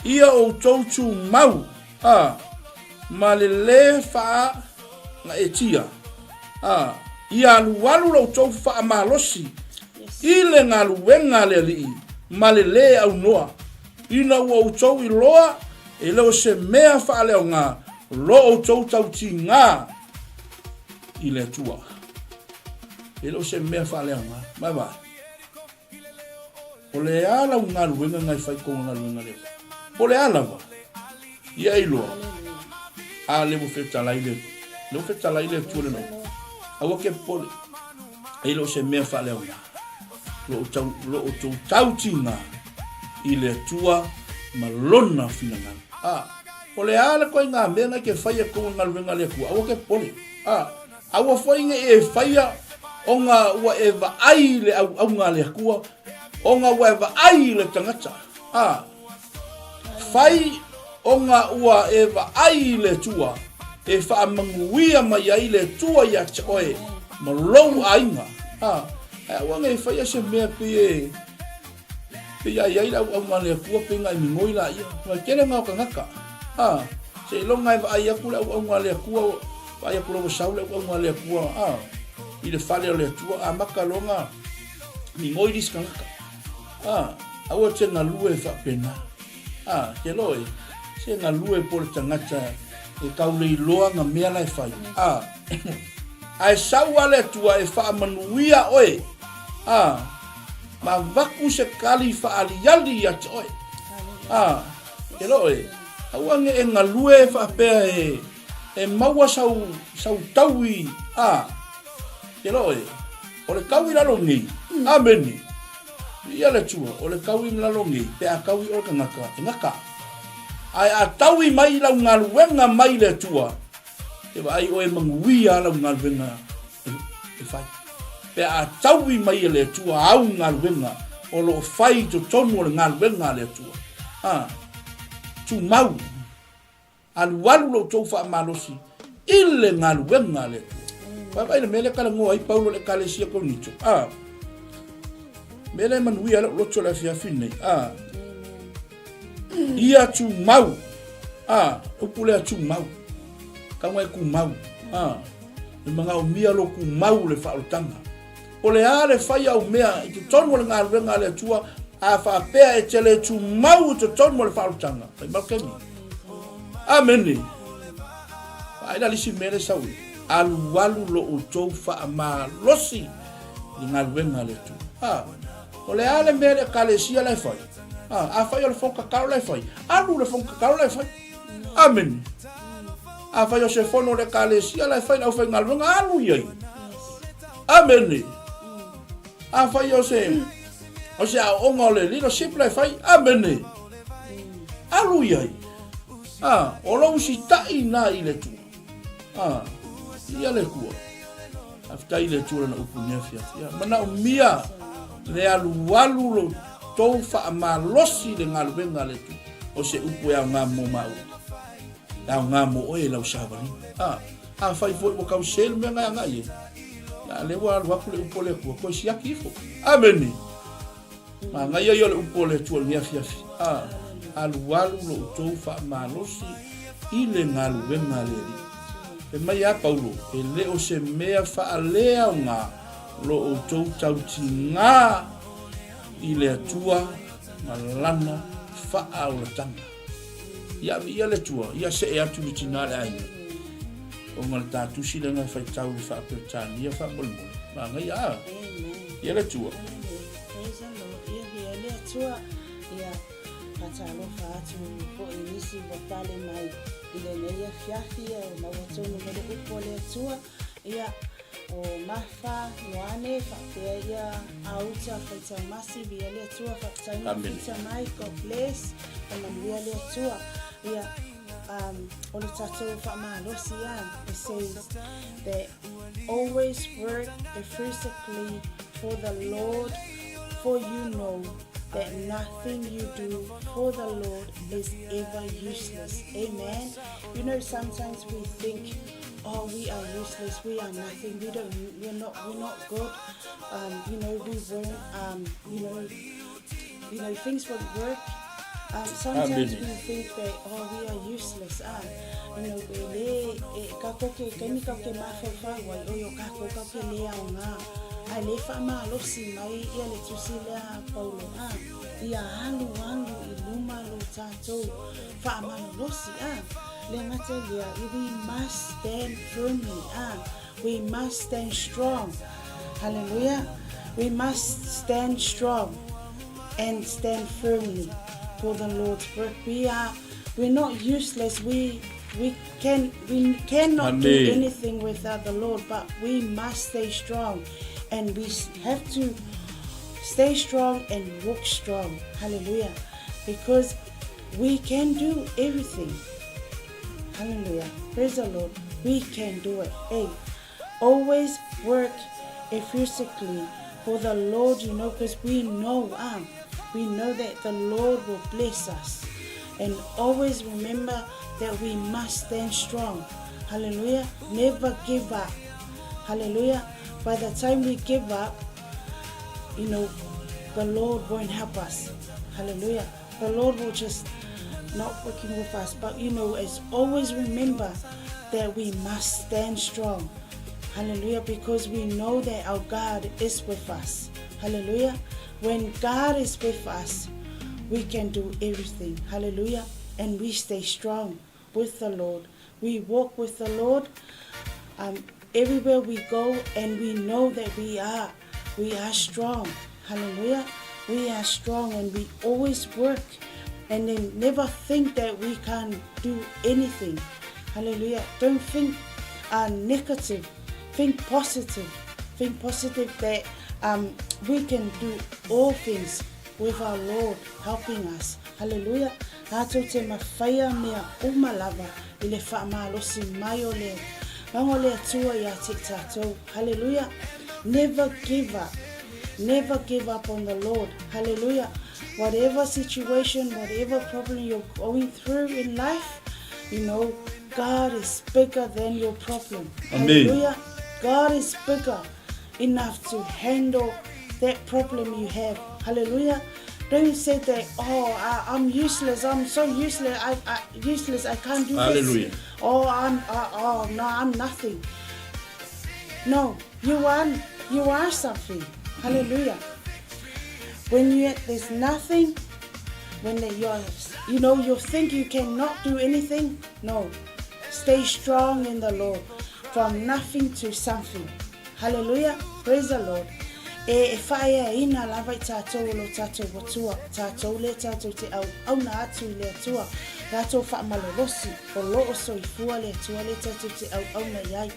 ia outou tumau, a, ma le lē faagaeetia, a, ia alualu lo outou faamalosi i le galuega a le Alii ma le lē aunoa, ina ua outou iloa e le o se mea faaleaoga lo outou tautiga i le Atua. E le o se mea faaleaoga. Mai vaai. O le a lau galuega ngai fai kou galuega le Atua? Po le a lava? Ia iloa. A le ua fetalai le le ua fetalai le Atua lenei. Aua ke popole. E le o se mea faaleaoga. Lo outou, lo outou tautiga i le Atua ma Lona finagalo. A, o le a le koiga mea ngai ke faia kou galuega le Atua? Aua ke popole. A, aua foi nge e faia ona ua e vaai i le auauna a le Atua, ona ua e vaai i le tagata. A, fai ona ua e vaai i le Atua, e faamanuia mai ai le Atua ia te oe ma lou aiga. A, ae aua ne i faia se mea pei e pei a i ai le auauna a le Atua pei na e migoi laia. Aua e tele na o tagata. A, seiloga e vaai atu le auauna a le Atua, vaai atu loa ua sau le auauna a le Atua, a, i le fale o le Atua, amata loa na migoi le isi tagata. A, aua te galue faapena. A, ke loe, se galue po le tagata e tau le iloa na mea la e fai. A, ae sau a le Atua e faamanuia oe. A, ma avatu se kali faaliali ia te oe. A, ke loe, aua ne e galue faapea e, e maua sau, sau taui. A, ke loe. O le tau i lalo nei, Amene. Viia le Atua, o le tau i lalo nei, pe a tau i oe tagata, e gata. Ae a taui mai lau galuega mai le Atua, e vaai oe e manuia lau galuega e fai. Pe a taui mai e le Atua au galuega o lo o fai i totonu o le galuega a le Atua. A, tumau. Alualu lo outou faamalosi i le galuega a le Atua. Vaavaai le mea lea talanoa ai Paulo i le Ekalesia Korinito. A, mea lea e manuia ai lou loto i le afiafi lenei. A, ia tumau. A, upu lea tumau. Tau e tumau. A, e manaomia lo tumau le faaolataga. O le a le fai au mea i totonu o le galuega a le Atua, a faapea e te le tumau i totonu o le faaolataga. Fai mai le taimi. Amene. Vaai la le isi mea lea sau ai. Alualu lo outou faamalosi i le galuega a le Atua. A, o le a le mea le Ekalesia la e fai? A, afai o le fono tatalo la e fai, alu le fono tatalo la e fai. Amene. Afai o se fono o le Ekalesia la e fai le aufaigaluega, alu i ai. Amene. Afai o se o se aoaoga o le leadership la e fai, amene. Alu i ai. A, o lou sitaʻi na i le Atua. A, ia le Atua. Faafetai i le Atua lana upu i lenei afiafi. Ia, manaomia le alualu lo tou faamalosi i le galuega a le Atua. O se upu e aoga mo maua. E aoga mo oe i lau savaliga. A, afai foi ua tau se le mea na e agai ai, a lea ua alu atu le upu a le Atua, toe siaki ifo. Amene. Manaia ia o le upu a le Atua i lenei afiafi. A, alualu lo outou faamalosi i le galuega a le Alii. Fai mai a Paulo, e le o se mea faaleaoga lo outou tautigā i le Atua ma Lana faaolataga. Ia viia le Atua, ia see atu le tina a le aiga. Ona le ta tusi lea na faitau i le faa-Peretania faamolemole. Manaia a? Ia le Atua. Praise the Lord. Ia viia le Atua. Ia faatalofa atu foi i nisi ua pale mai i lenei afiafi o maua tonu mai le upu a le Atua. Ia, o Mafa, Ioane, faapea ia Auta, Faitau-masi, viia le Atua, faafetai mafita mai, God bless, faamanuia le Atua. Ia, um, o le tatou faamalosi ia, it says that always work effusively for the Lord, for you know that nothing you do for the Lord is ever useless. Amen. You know, sometimes we think, oh, we are useless, we are nothing, we don't, we're not, we're not good. Um, you know, we won't, um, you know, you know, things won't work. Um, sometimes we think that, oh, we are useless. Ah, you know, e le, e, ka koke, kaimi ka ke mawhauwhau ai, oi o kākou ka ke le ao ngā. Ai le whaamalosi mai ia le tusi lea Paulo, ah, ia alu alu i luma lo tātou whaamalolosi, ah. Le gata i lea, we must stand firmly, ah. We must stand strong. Hallelujah. We must stand strong and stand firmly for the Lord's work. We are we're not useless. We we can we cannot Amen. do anything without the Lord, but we must stay strong and we have to stay strong and walk strong. Hallelujah. Because we can do everything. Hallelujah. Praise the Lord. We can do it. Hey, always work effusively for the Lord, you know, because we know, um, we know that the Lord will bless us. And always remember that we must stand strong. Hallelujah. Never give up. Hallelujah. By the time we give up, you know, the Lord won't help us. Hallelujah. The Lord will just not working with us. But you know, as always remember that we must stand strong. Hallelujah. Because we know that our God is with us. Hallelujah. When God is with us, we can do everything. Hallelujah. And we stay strong with the Lord. We walk with the Lord um, everywhere we go, and we know that we are we are strong. Hallelujah. We are strong and we always work and then never think that we can't do anything. Hallelujah. Don't think uh, negative. Think positive. Think positive that um, we can do all things with our Lord helping us. Hallelujah. Tātou te mawhaia mea uma lava i le whaamalosi mai o le Rango le Atua ia te tātou. Hallelujah. Never give up. Never give up on the Lord. Hallelujah. Whatever situation, whatever problem you're going through in life, you know, God is bigger than your problem. Amen. Hallelujah. God is bigger enough to handle that problem you have. Hallelujah. Don't say that, oh, I, I'm useless. I'm so useless. I, I useless. I can't do Hallelujah. this. Oh, I'm, oh, no, I'm nothing. No, you are, you are something. Hallelujah. When you there's nothing, when you're, you know, you think you cannot do anything. No, stay strong in the Lord. From nothing to something. Hallelujah. Praise the Lord. E, e whaeaina lava i tātou o lo tātou atua, tātou le tātou te au, auna atu i le atua, tātou whaamalolosi, o lo o soifua le atua le tātou te au auna i ai.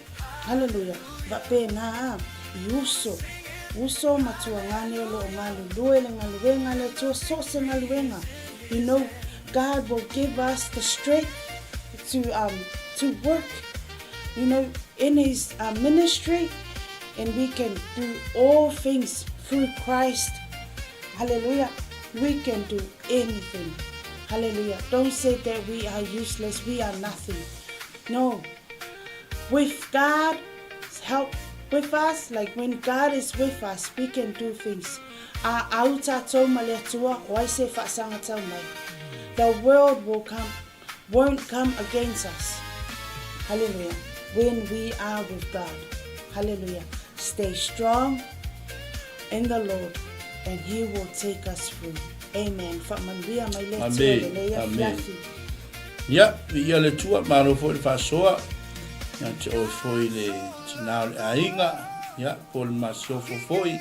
Hallelujah. Faapena a, i uso, uso ma tuagane o lo o galulue le galuega a le Atua, so o se galuega. You know, God will give us the strength to, um, to work, you know, in His uh, ministry, and we can do all things through Christ. Hallelujah. We can do anything. Hallelujah. Don't say that we are useless, we are nothing. No. With God's help with us, like when God is with us, we can do things. A au tātou ma le Atua, o ai se whaasangatau mai. The world will come, won't come against us. Hallelujah. When we are with God. Hallelujah. Stay strong in the Lord and He will take us through. Amen. Whaamanuia mai le Atua Amen. le leia Amen. fiafi. Ia, viia le Atua, malo foi le faasoa, ia te oe foi le tinā o le aiga, ia, po o le masiofo foi,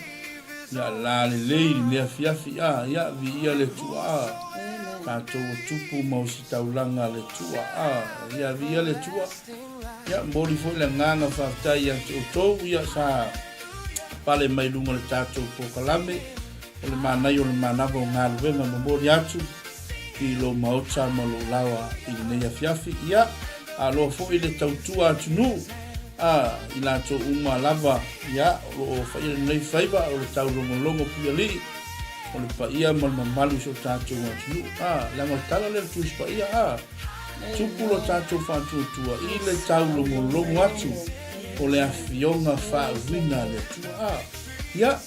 ia, la lelei i lenei afiafi, a, ia, viia le Atua, a, tatou ua tupu ma ositaulaga a le Atua, a, ia, viia le Atua, ia, momoli foi le agaga faafetai ia te outou, ia, sa pale mai luga o le tatou polokalame, O le manaia o le manava o galuega momoli atu i lou maota ma lou laoa i lenei afiafi. Ia, aloa foi le tautua atunuu a i latou uma lava, ia, o lo o faia lenei faiva o le taulogologo puialii o le paia ma le mamalu i so tatou atunuu. A, leaga o le tala lea o le Tusi Paia, a, tupu lo tatou faatuatua i le taulogologo atu o le afioga faauuina a le Atua. A, ia,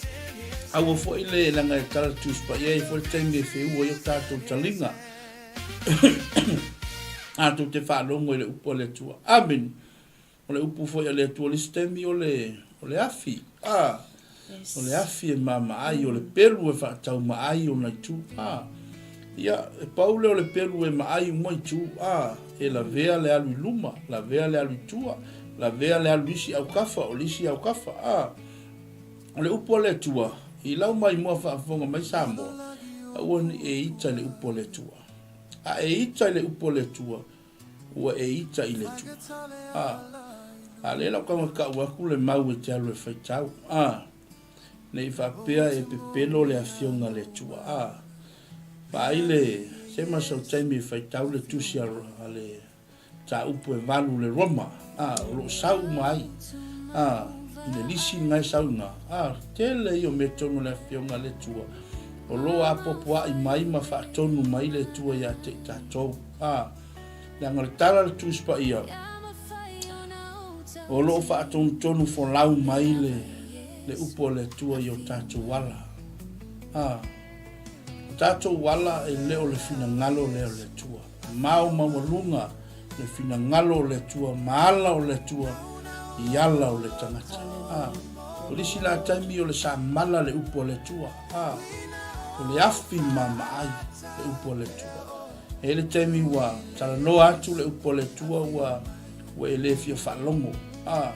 Aua foi le leaga e tala Tusi Paia e i ai foi le taimi e feua ai o tatou taliga. Tatou te faalogo i le upu a le Atua. Amene. O le upu foi a le Atua le isi taimi o le, o le afi. A, o le afi e mamaai, o le pelu e faataumaai ona itu. A, ia, e pau lea o le pelu e maai uma itu. A, e lavea le alu i luma, lavea le alu i tua, lavea le alu i isi aukafa, o le isi aukafa. A, O le upu a le Atua, i lau maimoa faafofoga mai Samoa, aua ne i e ita i le upu a le Atua. A e ita i le upu a le Atua, ua e ita i le Atua. A, a lea lau tago e kau atu le mau e te alu e faitau. A, ne i faapea e pepelo le afioga a le Atua. A, vaai le, se ma sau taimi e faitau le tusi a, a le Mataupu e valu le Roma, a, o lo o sau uma ai, a, i le lisi lena e sau iga, a, tele ia o mea tonu a le Afioga a le Atua, o lo o apoapoai mai ma faatonu mai le Atua ia te i tatou, a, leaga o le tala a le Tusi Paia, o lo o faatonutonu folau mai le, le upu a le Atua i o tatou ala, a, o tatou ala e le o le finagalo lea o le Atua. Mao maualuga le finagalo o le Atua ma ala o le Atua i ala o le tagata. A, o le isi la taimi o le samala le upu a le Atua. A, o le afi mamaai le upu a le Atua. E i ai le taimi ua talanoa atu le upu a le Atua ua, ua e le fia faalogo. A,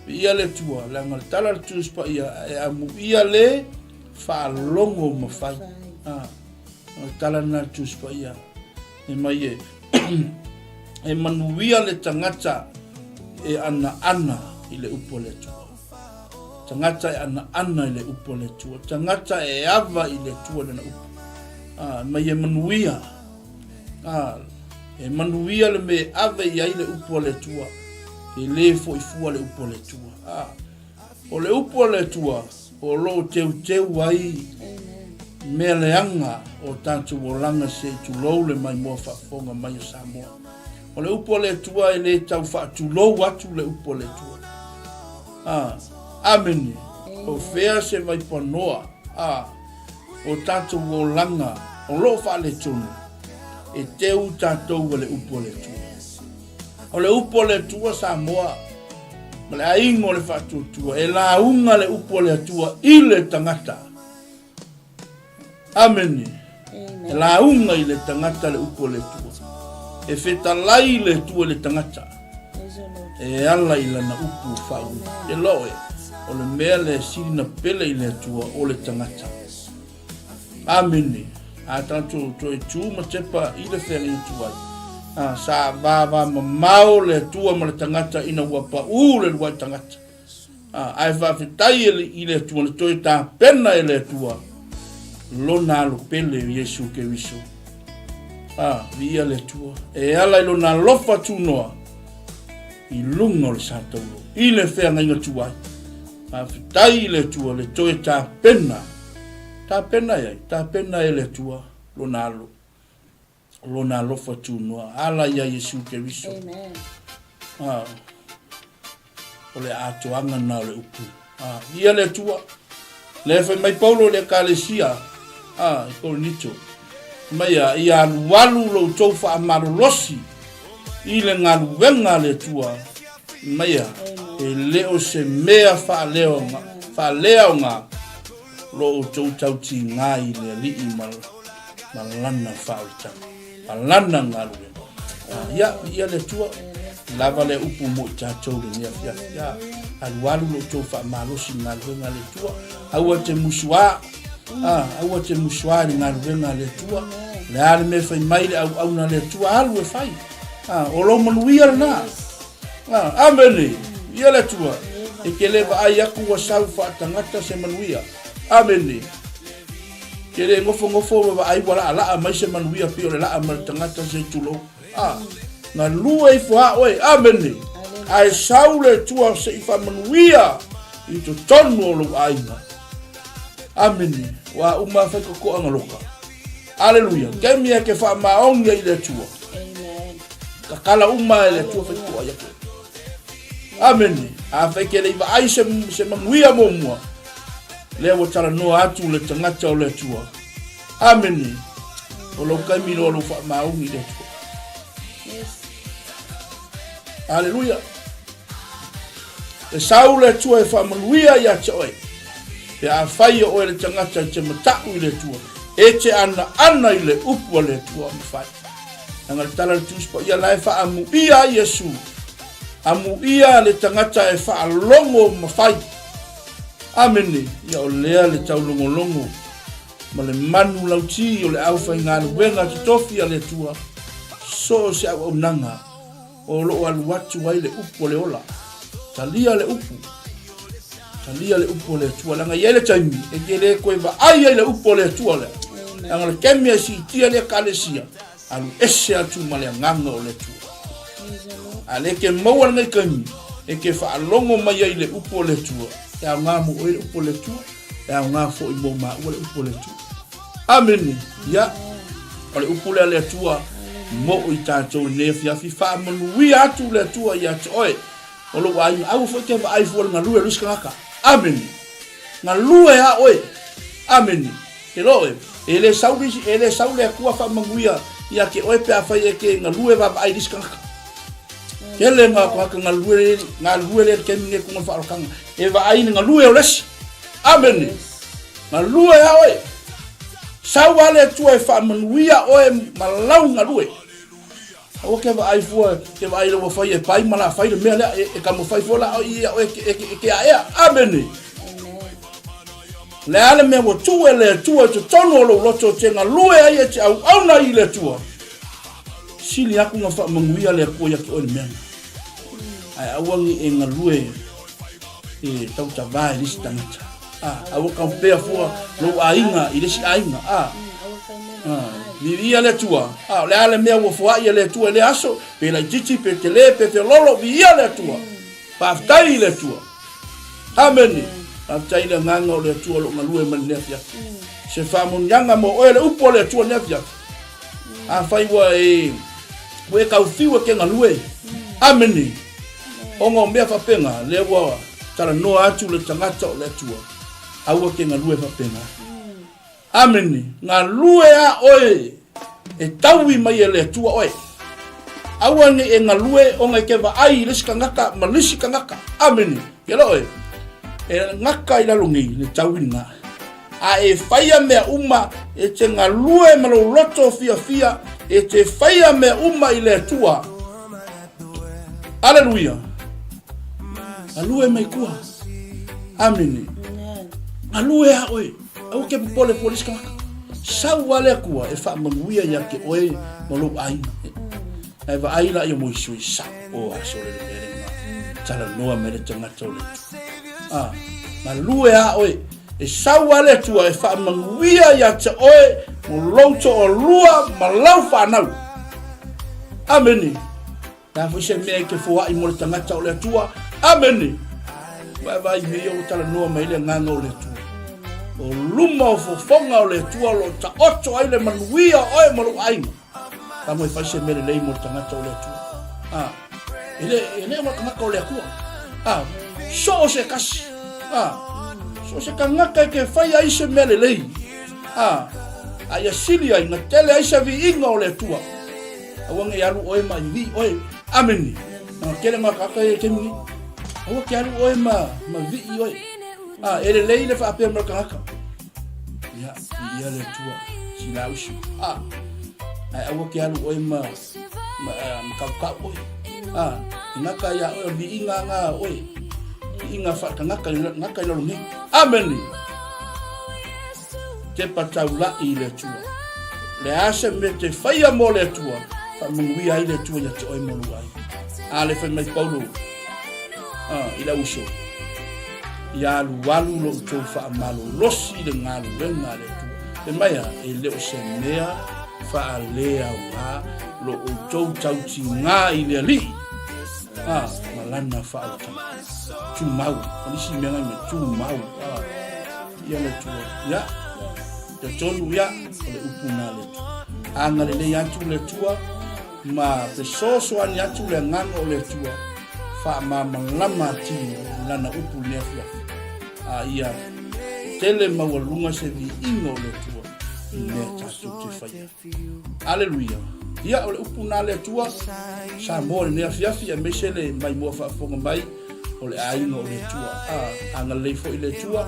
viia le Atua, leaga le tala a le Tusi Paia, e amuia le faalogo mafai. A, O le tala lena a le Tusi Paia, e mai e, e manuia le tagata e anaana i le upu a le Atua. Tagata e anaana i le upu a le Atua. Tagata e ava i le Atua i lana upu. A, mai e manuia. A, e manuia le mea e ave i ai le upu a le Atua. E le foi fua le upu a le Atua. A, o le upu a le Atua, o lo o teuteu ai mea leaga o tatou olaga se i tulou le maimoa faafofoga mai a Samoa. O le upu a le Atua e le tau faatulou atu le upu a le Atua. A, amene. O fea se vaipanoa a o tatou olaga o lo o faaletonu, e teu tatou e le upu a le Atua. O le upu a le Atua Samoa ma le aiga o le faatuatua, e lauga le upu a le Atua i le tagata. Amene. E lauga i le tagata le upu a le Atua. E fetalai le Atua i le tagata. E ala i lana upu faauiga. Te loe, o le mea le sili na pele i le Atua o le tagata. Amene. A tatou toe tu ma tepa i le feagaiga tuai. A, sa vava mamao le Atua ma le tagata ina ua paū le luai tagata. A, ae faafetai i le Atua na toe tapena e le Atua lona alo pele o Iesu Keriso. A, viia le Atua. E ala i lona alofa tunoa i luga o le sa taulo, i le feagaiga tuai. Faafetai i le Atua le toe tapena. Tapena e ai? Tapena e le Atua lona alo. Lona alofa tunoa. Ala ia Iesu Keriso. Amen. Ah, o le atoaga na o le upu. Ah, ia le Atua. Le fai mai Paulo le ekalesia ah, i Korinito. Mai ia, ia alualu lo outou faamalolosi i le galuega a le Atua. Mai ia, e le o se mea faaleoga, faaleaoga lo outou tautiga i le Alii ma, ma lana faaolataga, ma lana galuega. Ah, ia, ia le Atua, lava le upu mo i tatou lenei afiafi. Ia, alualu lo outou faamalosi i galuega a le Atua. Aua te musuā, ah, aua te musuā i le galuega a le Atua. Le a le mea fai mai le auauna a le Atua, alu e fai. Ah, o lou manuia lena. Ah, amene. Ia le Atua. E ke le vaai aku ua sau faatagata se manuia. Amene. Ke le ngofongofo ua vaai ua laalaa mai se manuia pei o le laa ma le tagata se tulou. Ah, galue ifo a oe. Amene. Ae sau le Atua se i faamanuia i totonu o lou aiga. Amene. Ua uma fai kokoa loka. Aleluia. Kemi e ke faamaonia i le Atua. Amen. Kakala uma e le Atua fai koa ia ke. Amene. A fai ke le vaai se, se manuia mo mua. Lea ua talanoa atu le tagata o le Atua. Amene. O lou kaimi loa lou faamaoni i le Atua. Yes. Aleluia. E sau le Atua e faamanuia ia te oe. Pe afai o oe le tagata e te mataʻu i le Atua, e te anaana i le upu a le Atua ma fai. Leaga le tala a le Tusi Paia la e faaamuia ai Iesu. Amuia le tagata e faalogo ma fai. Amene. Ia o lea le taulogologo ma le manu lauti o le aufaigaluega totofi a le Atua, so o se auaunaga o lo o alu atu ai le upu o le ola. Talia le upu. Talia le upu o le Atua. Leaga e i ai le taimi e te le toe vaai ai le upu o le Atua lea. Leaga le taimi e siitia le ekalesia, alu ese atu ma le agaga o le Atua. A le ke maua lenei taimi e ke faalogo mai ai le upu o le Atua, e aoga mo oe le upu o le Atua, e aoga foi mo maua le upu o le Atua. Amene. Ia, o le upu lea le Atua mo i tatou i lenei afiafi. Faamanuia atu le Atua ia te oe o lou aiga. Aua foi te vaai fua le galue o le isi tagata. Amene. Galue a oe. Amene. Ke loa oe, e le sau le isi, e le sau le Atua faamanuia ia te oe pe afai e te galue vaavaai i le isi tagata. Tele ngā tagata galue le, galue le taimi nei kuga whaarokanga. E vaai le galue o le isi. Amene. Galue a oe. Sau a le Atua e faamanuia oe ma lau galue. Aua ke vaai fua, ke vaai le ua fai e pai ma la fai le mea lea, e, e taumafai fua la i ia oe e, e, e, ke aea. Amene. Le a le mea ua tuu e le Atua i totonu o lou loto te galue ai e te auauna i le Atua. Sili aku nga faamanuia le Atua ia te oe le mea na. Ae aua ni e galue. E tautavā i le isi tagata. A, aua compare fua lou aiga i le isi aiga. A, a, viia le Atua. A, o le a le mea ua foai e le Atua i lea aso, pe laitiiti, pe tele, pe feololo, viia le Atua. Faafetai i le Atua. Amene. Faafetai i le agaga o le Atua o lo o galue mai lenei afiafi. Se faamanuiaga mo oe le upu a le Atua lenei afiafi. Afai ua e ua e kaufiu e ke galue. Amene. Ona o mea faapena, lea ua talanoa atu le tagata o le Atua, aua ke galue faapena. Amene. Galue a oe e taui mai e le Atua oe. Aua nei e galue ona e ke vaai i le isi tagata ma le isi tagata. Amene. Ke la oe, e gaka i lalo nei le taui lena. A e faia mea uma e te galue ma lou loto fiafia, e te faia mea uma i le Atua. Aleluia. Galue mai kua. Amene. Galue a oe. Aua ke popole fua le isi tagata. Sau a le Atua e faamanuia ia te oe ma lou aiga. Ae vaai la ia Moisue i sau o aso le le mea lena. Talanoa mai le tagata o le Atua. Ah, galue a oe. E sau a le Atua e faamanuia ia te oe mo lou toalua ma lau fanau. Amene. Le a foi se mea e te foai mo le tagata o le Atua. Amene. Vaavaai mea ia ua talanoa mai le agaga o le Atua. O luma o fofoga o le Atua o lo o taoto ai le manuia o oe ma lou aiga. Tago e fai se mea lelei mo le tagata o le Atua. A, e le, e le o le tagata o le Atua. A, so o se kasi. A, so o se tagata e ke fai ai se mea lelei. A, a ia sili ai, na tele ai se viiga o le Atua. Aua nei alu oe ma i vii oe. Amene. Na tele ngā kaka e taimi nei. Aua ke alu oe ma, ma vii oe. A, e lelei le whaapea ma le tagata. Ia, viia le Atua, si la usu. A, ae aua ke alu oe ma, ma, ma kaukau oe. A, e ngaka ia oe, o le viiga ngā oe. Viiga whaatangaka, ngaka i lalo nei. Amene. Tepa taulaʻi i le Atua. Le a se mea te whaia mō le Atua, whaamanuia ai le Atua ia te oe mo lou aiga. A le fai mai Paulo, a, i le uso, ia alualu lo outou faamalolosi i le galuega a le Atua. Fai mai a, e le o se mea faaleaoga lo outou tautigā i le Alii, a, ma lana faautaga. Tumau, o nisi mea ngai me tumau, a, Ia le Atua. Ia, te tonu ia, o le upu na le Atua. Agalelei atu le Atua, ma fesoasoani atu le agaga o le Atua, faamalamalama atili i lana upu i lenei afiafi. A ia tele maualuga se viiga o le Atua i mea tatou te faia. Aleluia. Ia, o le upu na le Atua, Samoa i lenei afiafi, aemaise le maimoa faafofoga mai, o le aiga o le Atua. A, agalelei foi le Atua,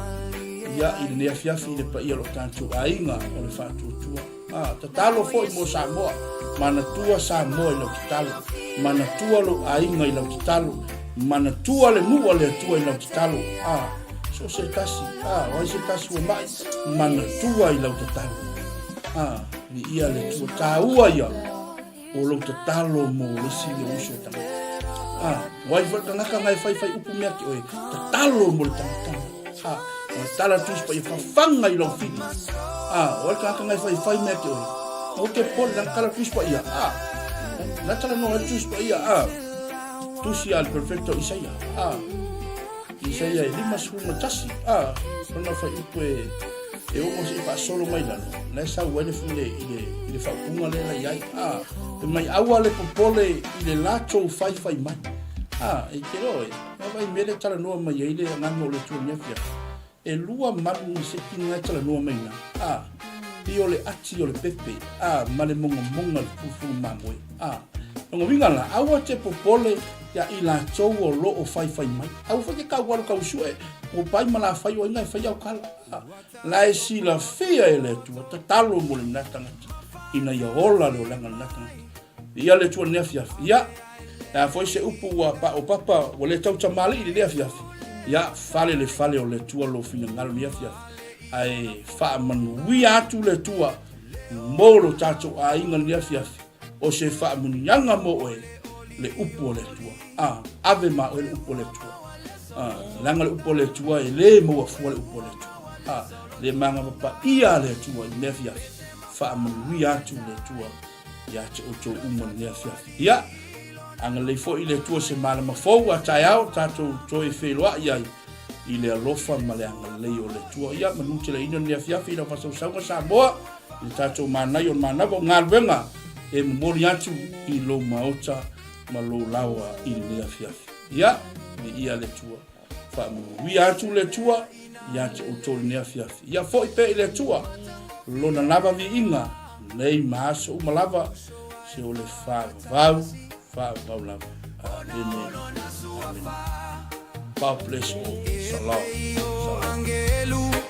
ia, i lenei afiafi i le paia o lo tatou aiga o le faatuatua. A, tatalo foi mo Samoa, manatua Samoa i lau tatalo, manatua lou aiga i lau tatalo, manatua le nuu a le Atua i lau tatalo. A, so se tasi, a, o ai se tasi ua mai, manatua i lau tatalo. A, viia le Atua, taua ia o lou tatalo mo le isi le uso tagata. A, o ai foi le tagata na e faifai upu mea ki oe, tatalo mo le tagata. A, o le tala tusi pa ia fafaga i lau fili. A, o ai le tagata na e faifai mea ki oe, o ke pole na tala tusi pa ia. A, na tala no ai tusi pa ia. A, tusi a le perfecto Isaia. A, Isaia e 51, a, lona fuaiupu e, e 6 seia faasolo mai lalo, la e sau ai le, le, i le, i le faaupuga lea la i ai, a, fai mai, aua le popole i le latou faifai mai. A, e te loa e, vaai mea lea e talanoa mai ai le agaga o le Atua i lenei afiafi. E lua malu na seki na e talanoa mai ina, a, pei o le ati o le pepe, a, ma le mogamoga o le fulufulu mamoe, a. Lona uiga la, aua te popole ia i latou o lo o faifai mai. Aua foi ke kau alu kau sue, o pai ma la fai o inga e fai au kala. A, la e silafia e le Atua, tatalo mo lena tagata, ina ia ola le olaga o lena tagata. Ia le Atua i lenei afiafi. Ia, le a foi se upu ua pao papa, ua le tau tamalii i lenei afiafi. Ia, fale le fale o le Atua lou finagalo i lenei afiafi. Ae faamanuia atu le Atua mo lo tatou aiga i lenei afiafi. O se faamanuiaga mo oe le upu o le Atua. A, ave ma oe le upu o le Atua. Leaga le upu a le Atua e le maua fua le upu a le Atua. Le manava paia a le Atua i lenei afiafi, faamanuia atu le Atua ia te outou uma i lenei afiafi. Ia, agalelei foi le Atua se malama fou a taeao tatou toe feiloai ai i le alofa ma le agalelei o le Atua. Ia, manuteleina lenei afiafi i lau faasausauga Samoa, i le tatou manaia o le manava o galuega e momoli atu i lou maota ma lou laoa i lenei afiafi. Ia, viia le Atua. Faamanuia atu le Atua ia te outou i lenei afiafi. Ia foi pea i le Atua lona lava viiga nei ma aso uma lava, se o le faavavau, faavavau lava. Amene, amene. God bless all. Shalom. Shalom.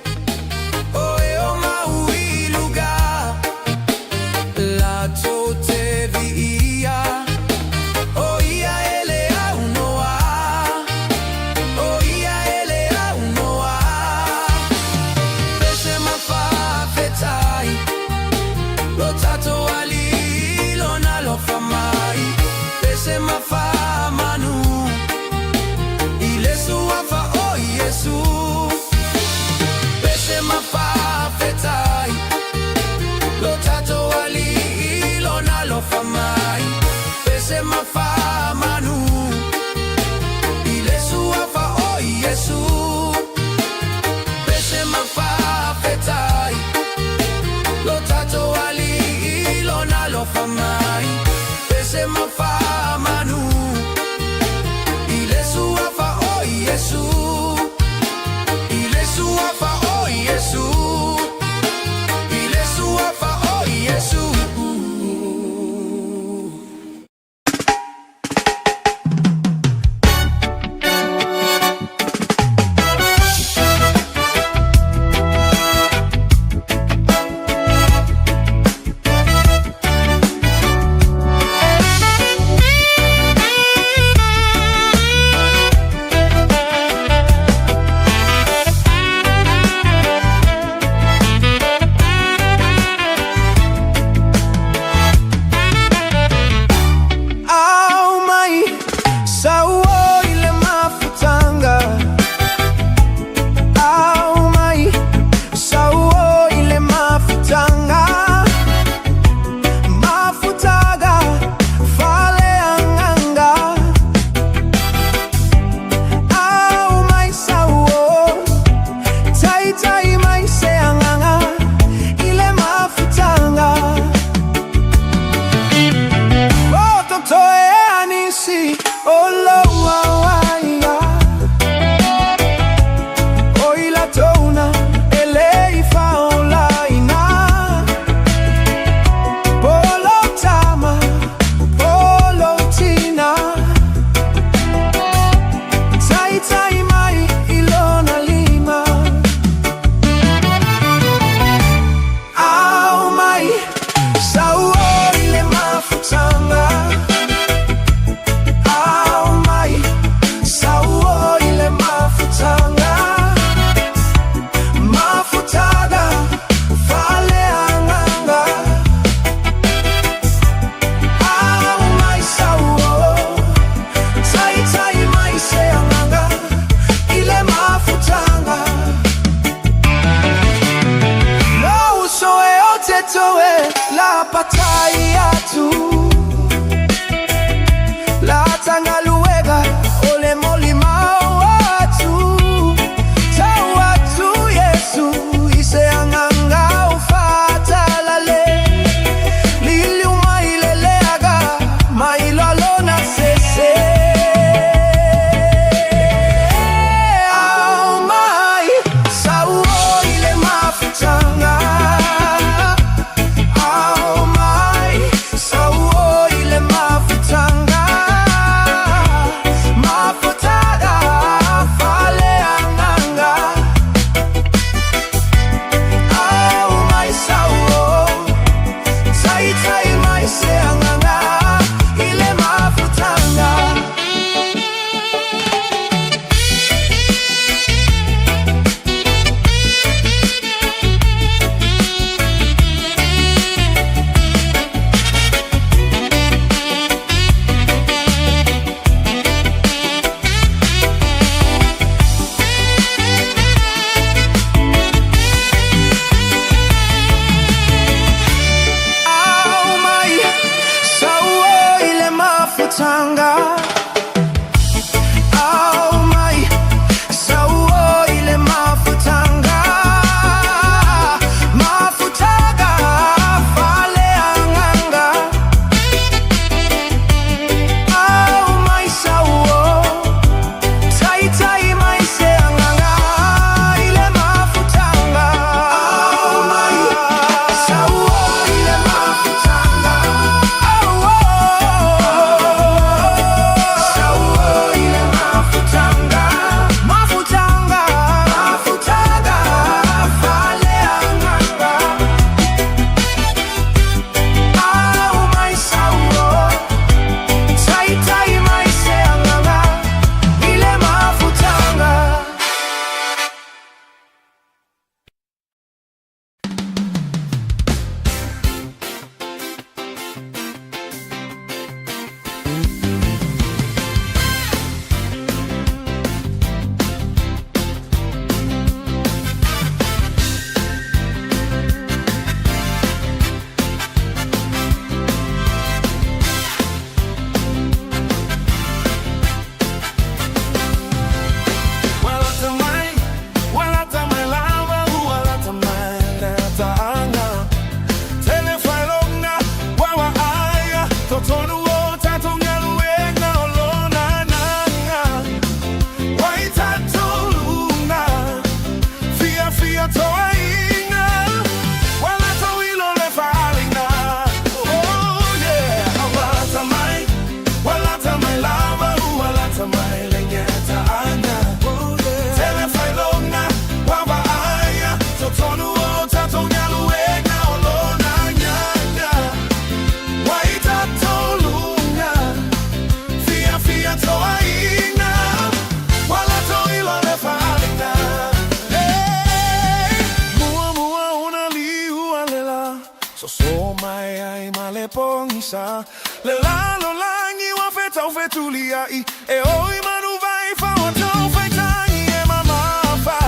Soso mai ai ma le pogisa Le lalolagi ua fetau fetuliai E oi manu vai fao tau faitagi e mamafa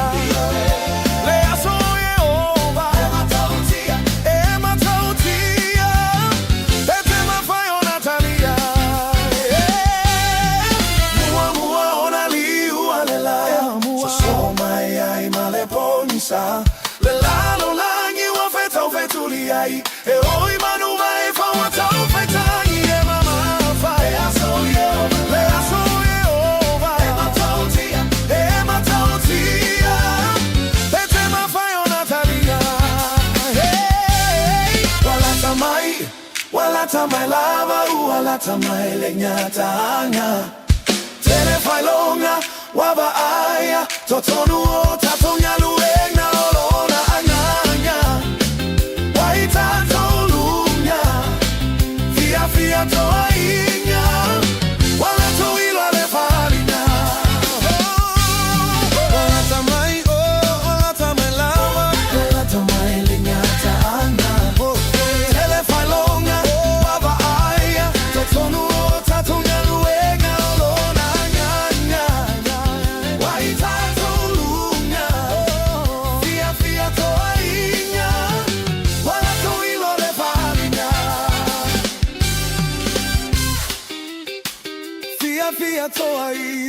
Le aso o Ieova E matautia E matautia E te mafai ona talia Muamua ona liua le la Soso mai ai ma le pogisa Le lalolagi ua fetau fetuliai E oi manu vai fao tau faitagi e mamafa Le aso o Ieova Le aso o Ieova E matautia E matautia E te mafai ona talia Hey Ua lata mai Ua lata mai lava Ua lata mai le gataaga Tele failoga Ua vaaia Totonu o tatou galuega o lona agaga Ua i tatou luga Fiafia toaiga Ua latou iloa le faaaliga Ua lata mai, oh, ua lata mai lava Ua lata mai le gataaga Tele failoga, ua vaaia Totonu o tatou galuega o lona agaga Ua i tatou luga Fiafia toaiga Ua latou iloa le faaaliga Fiafia toaiga.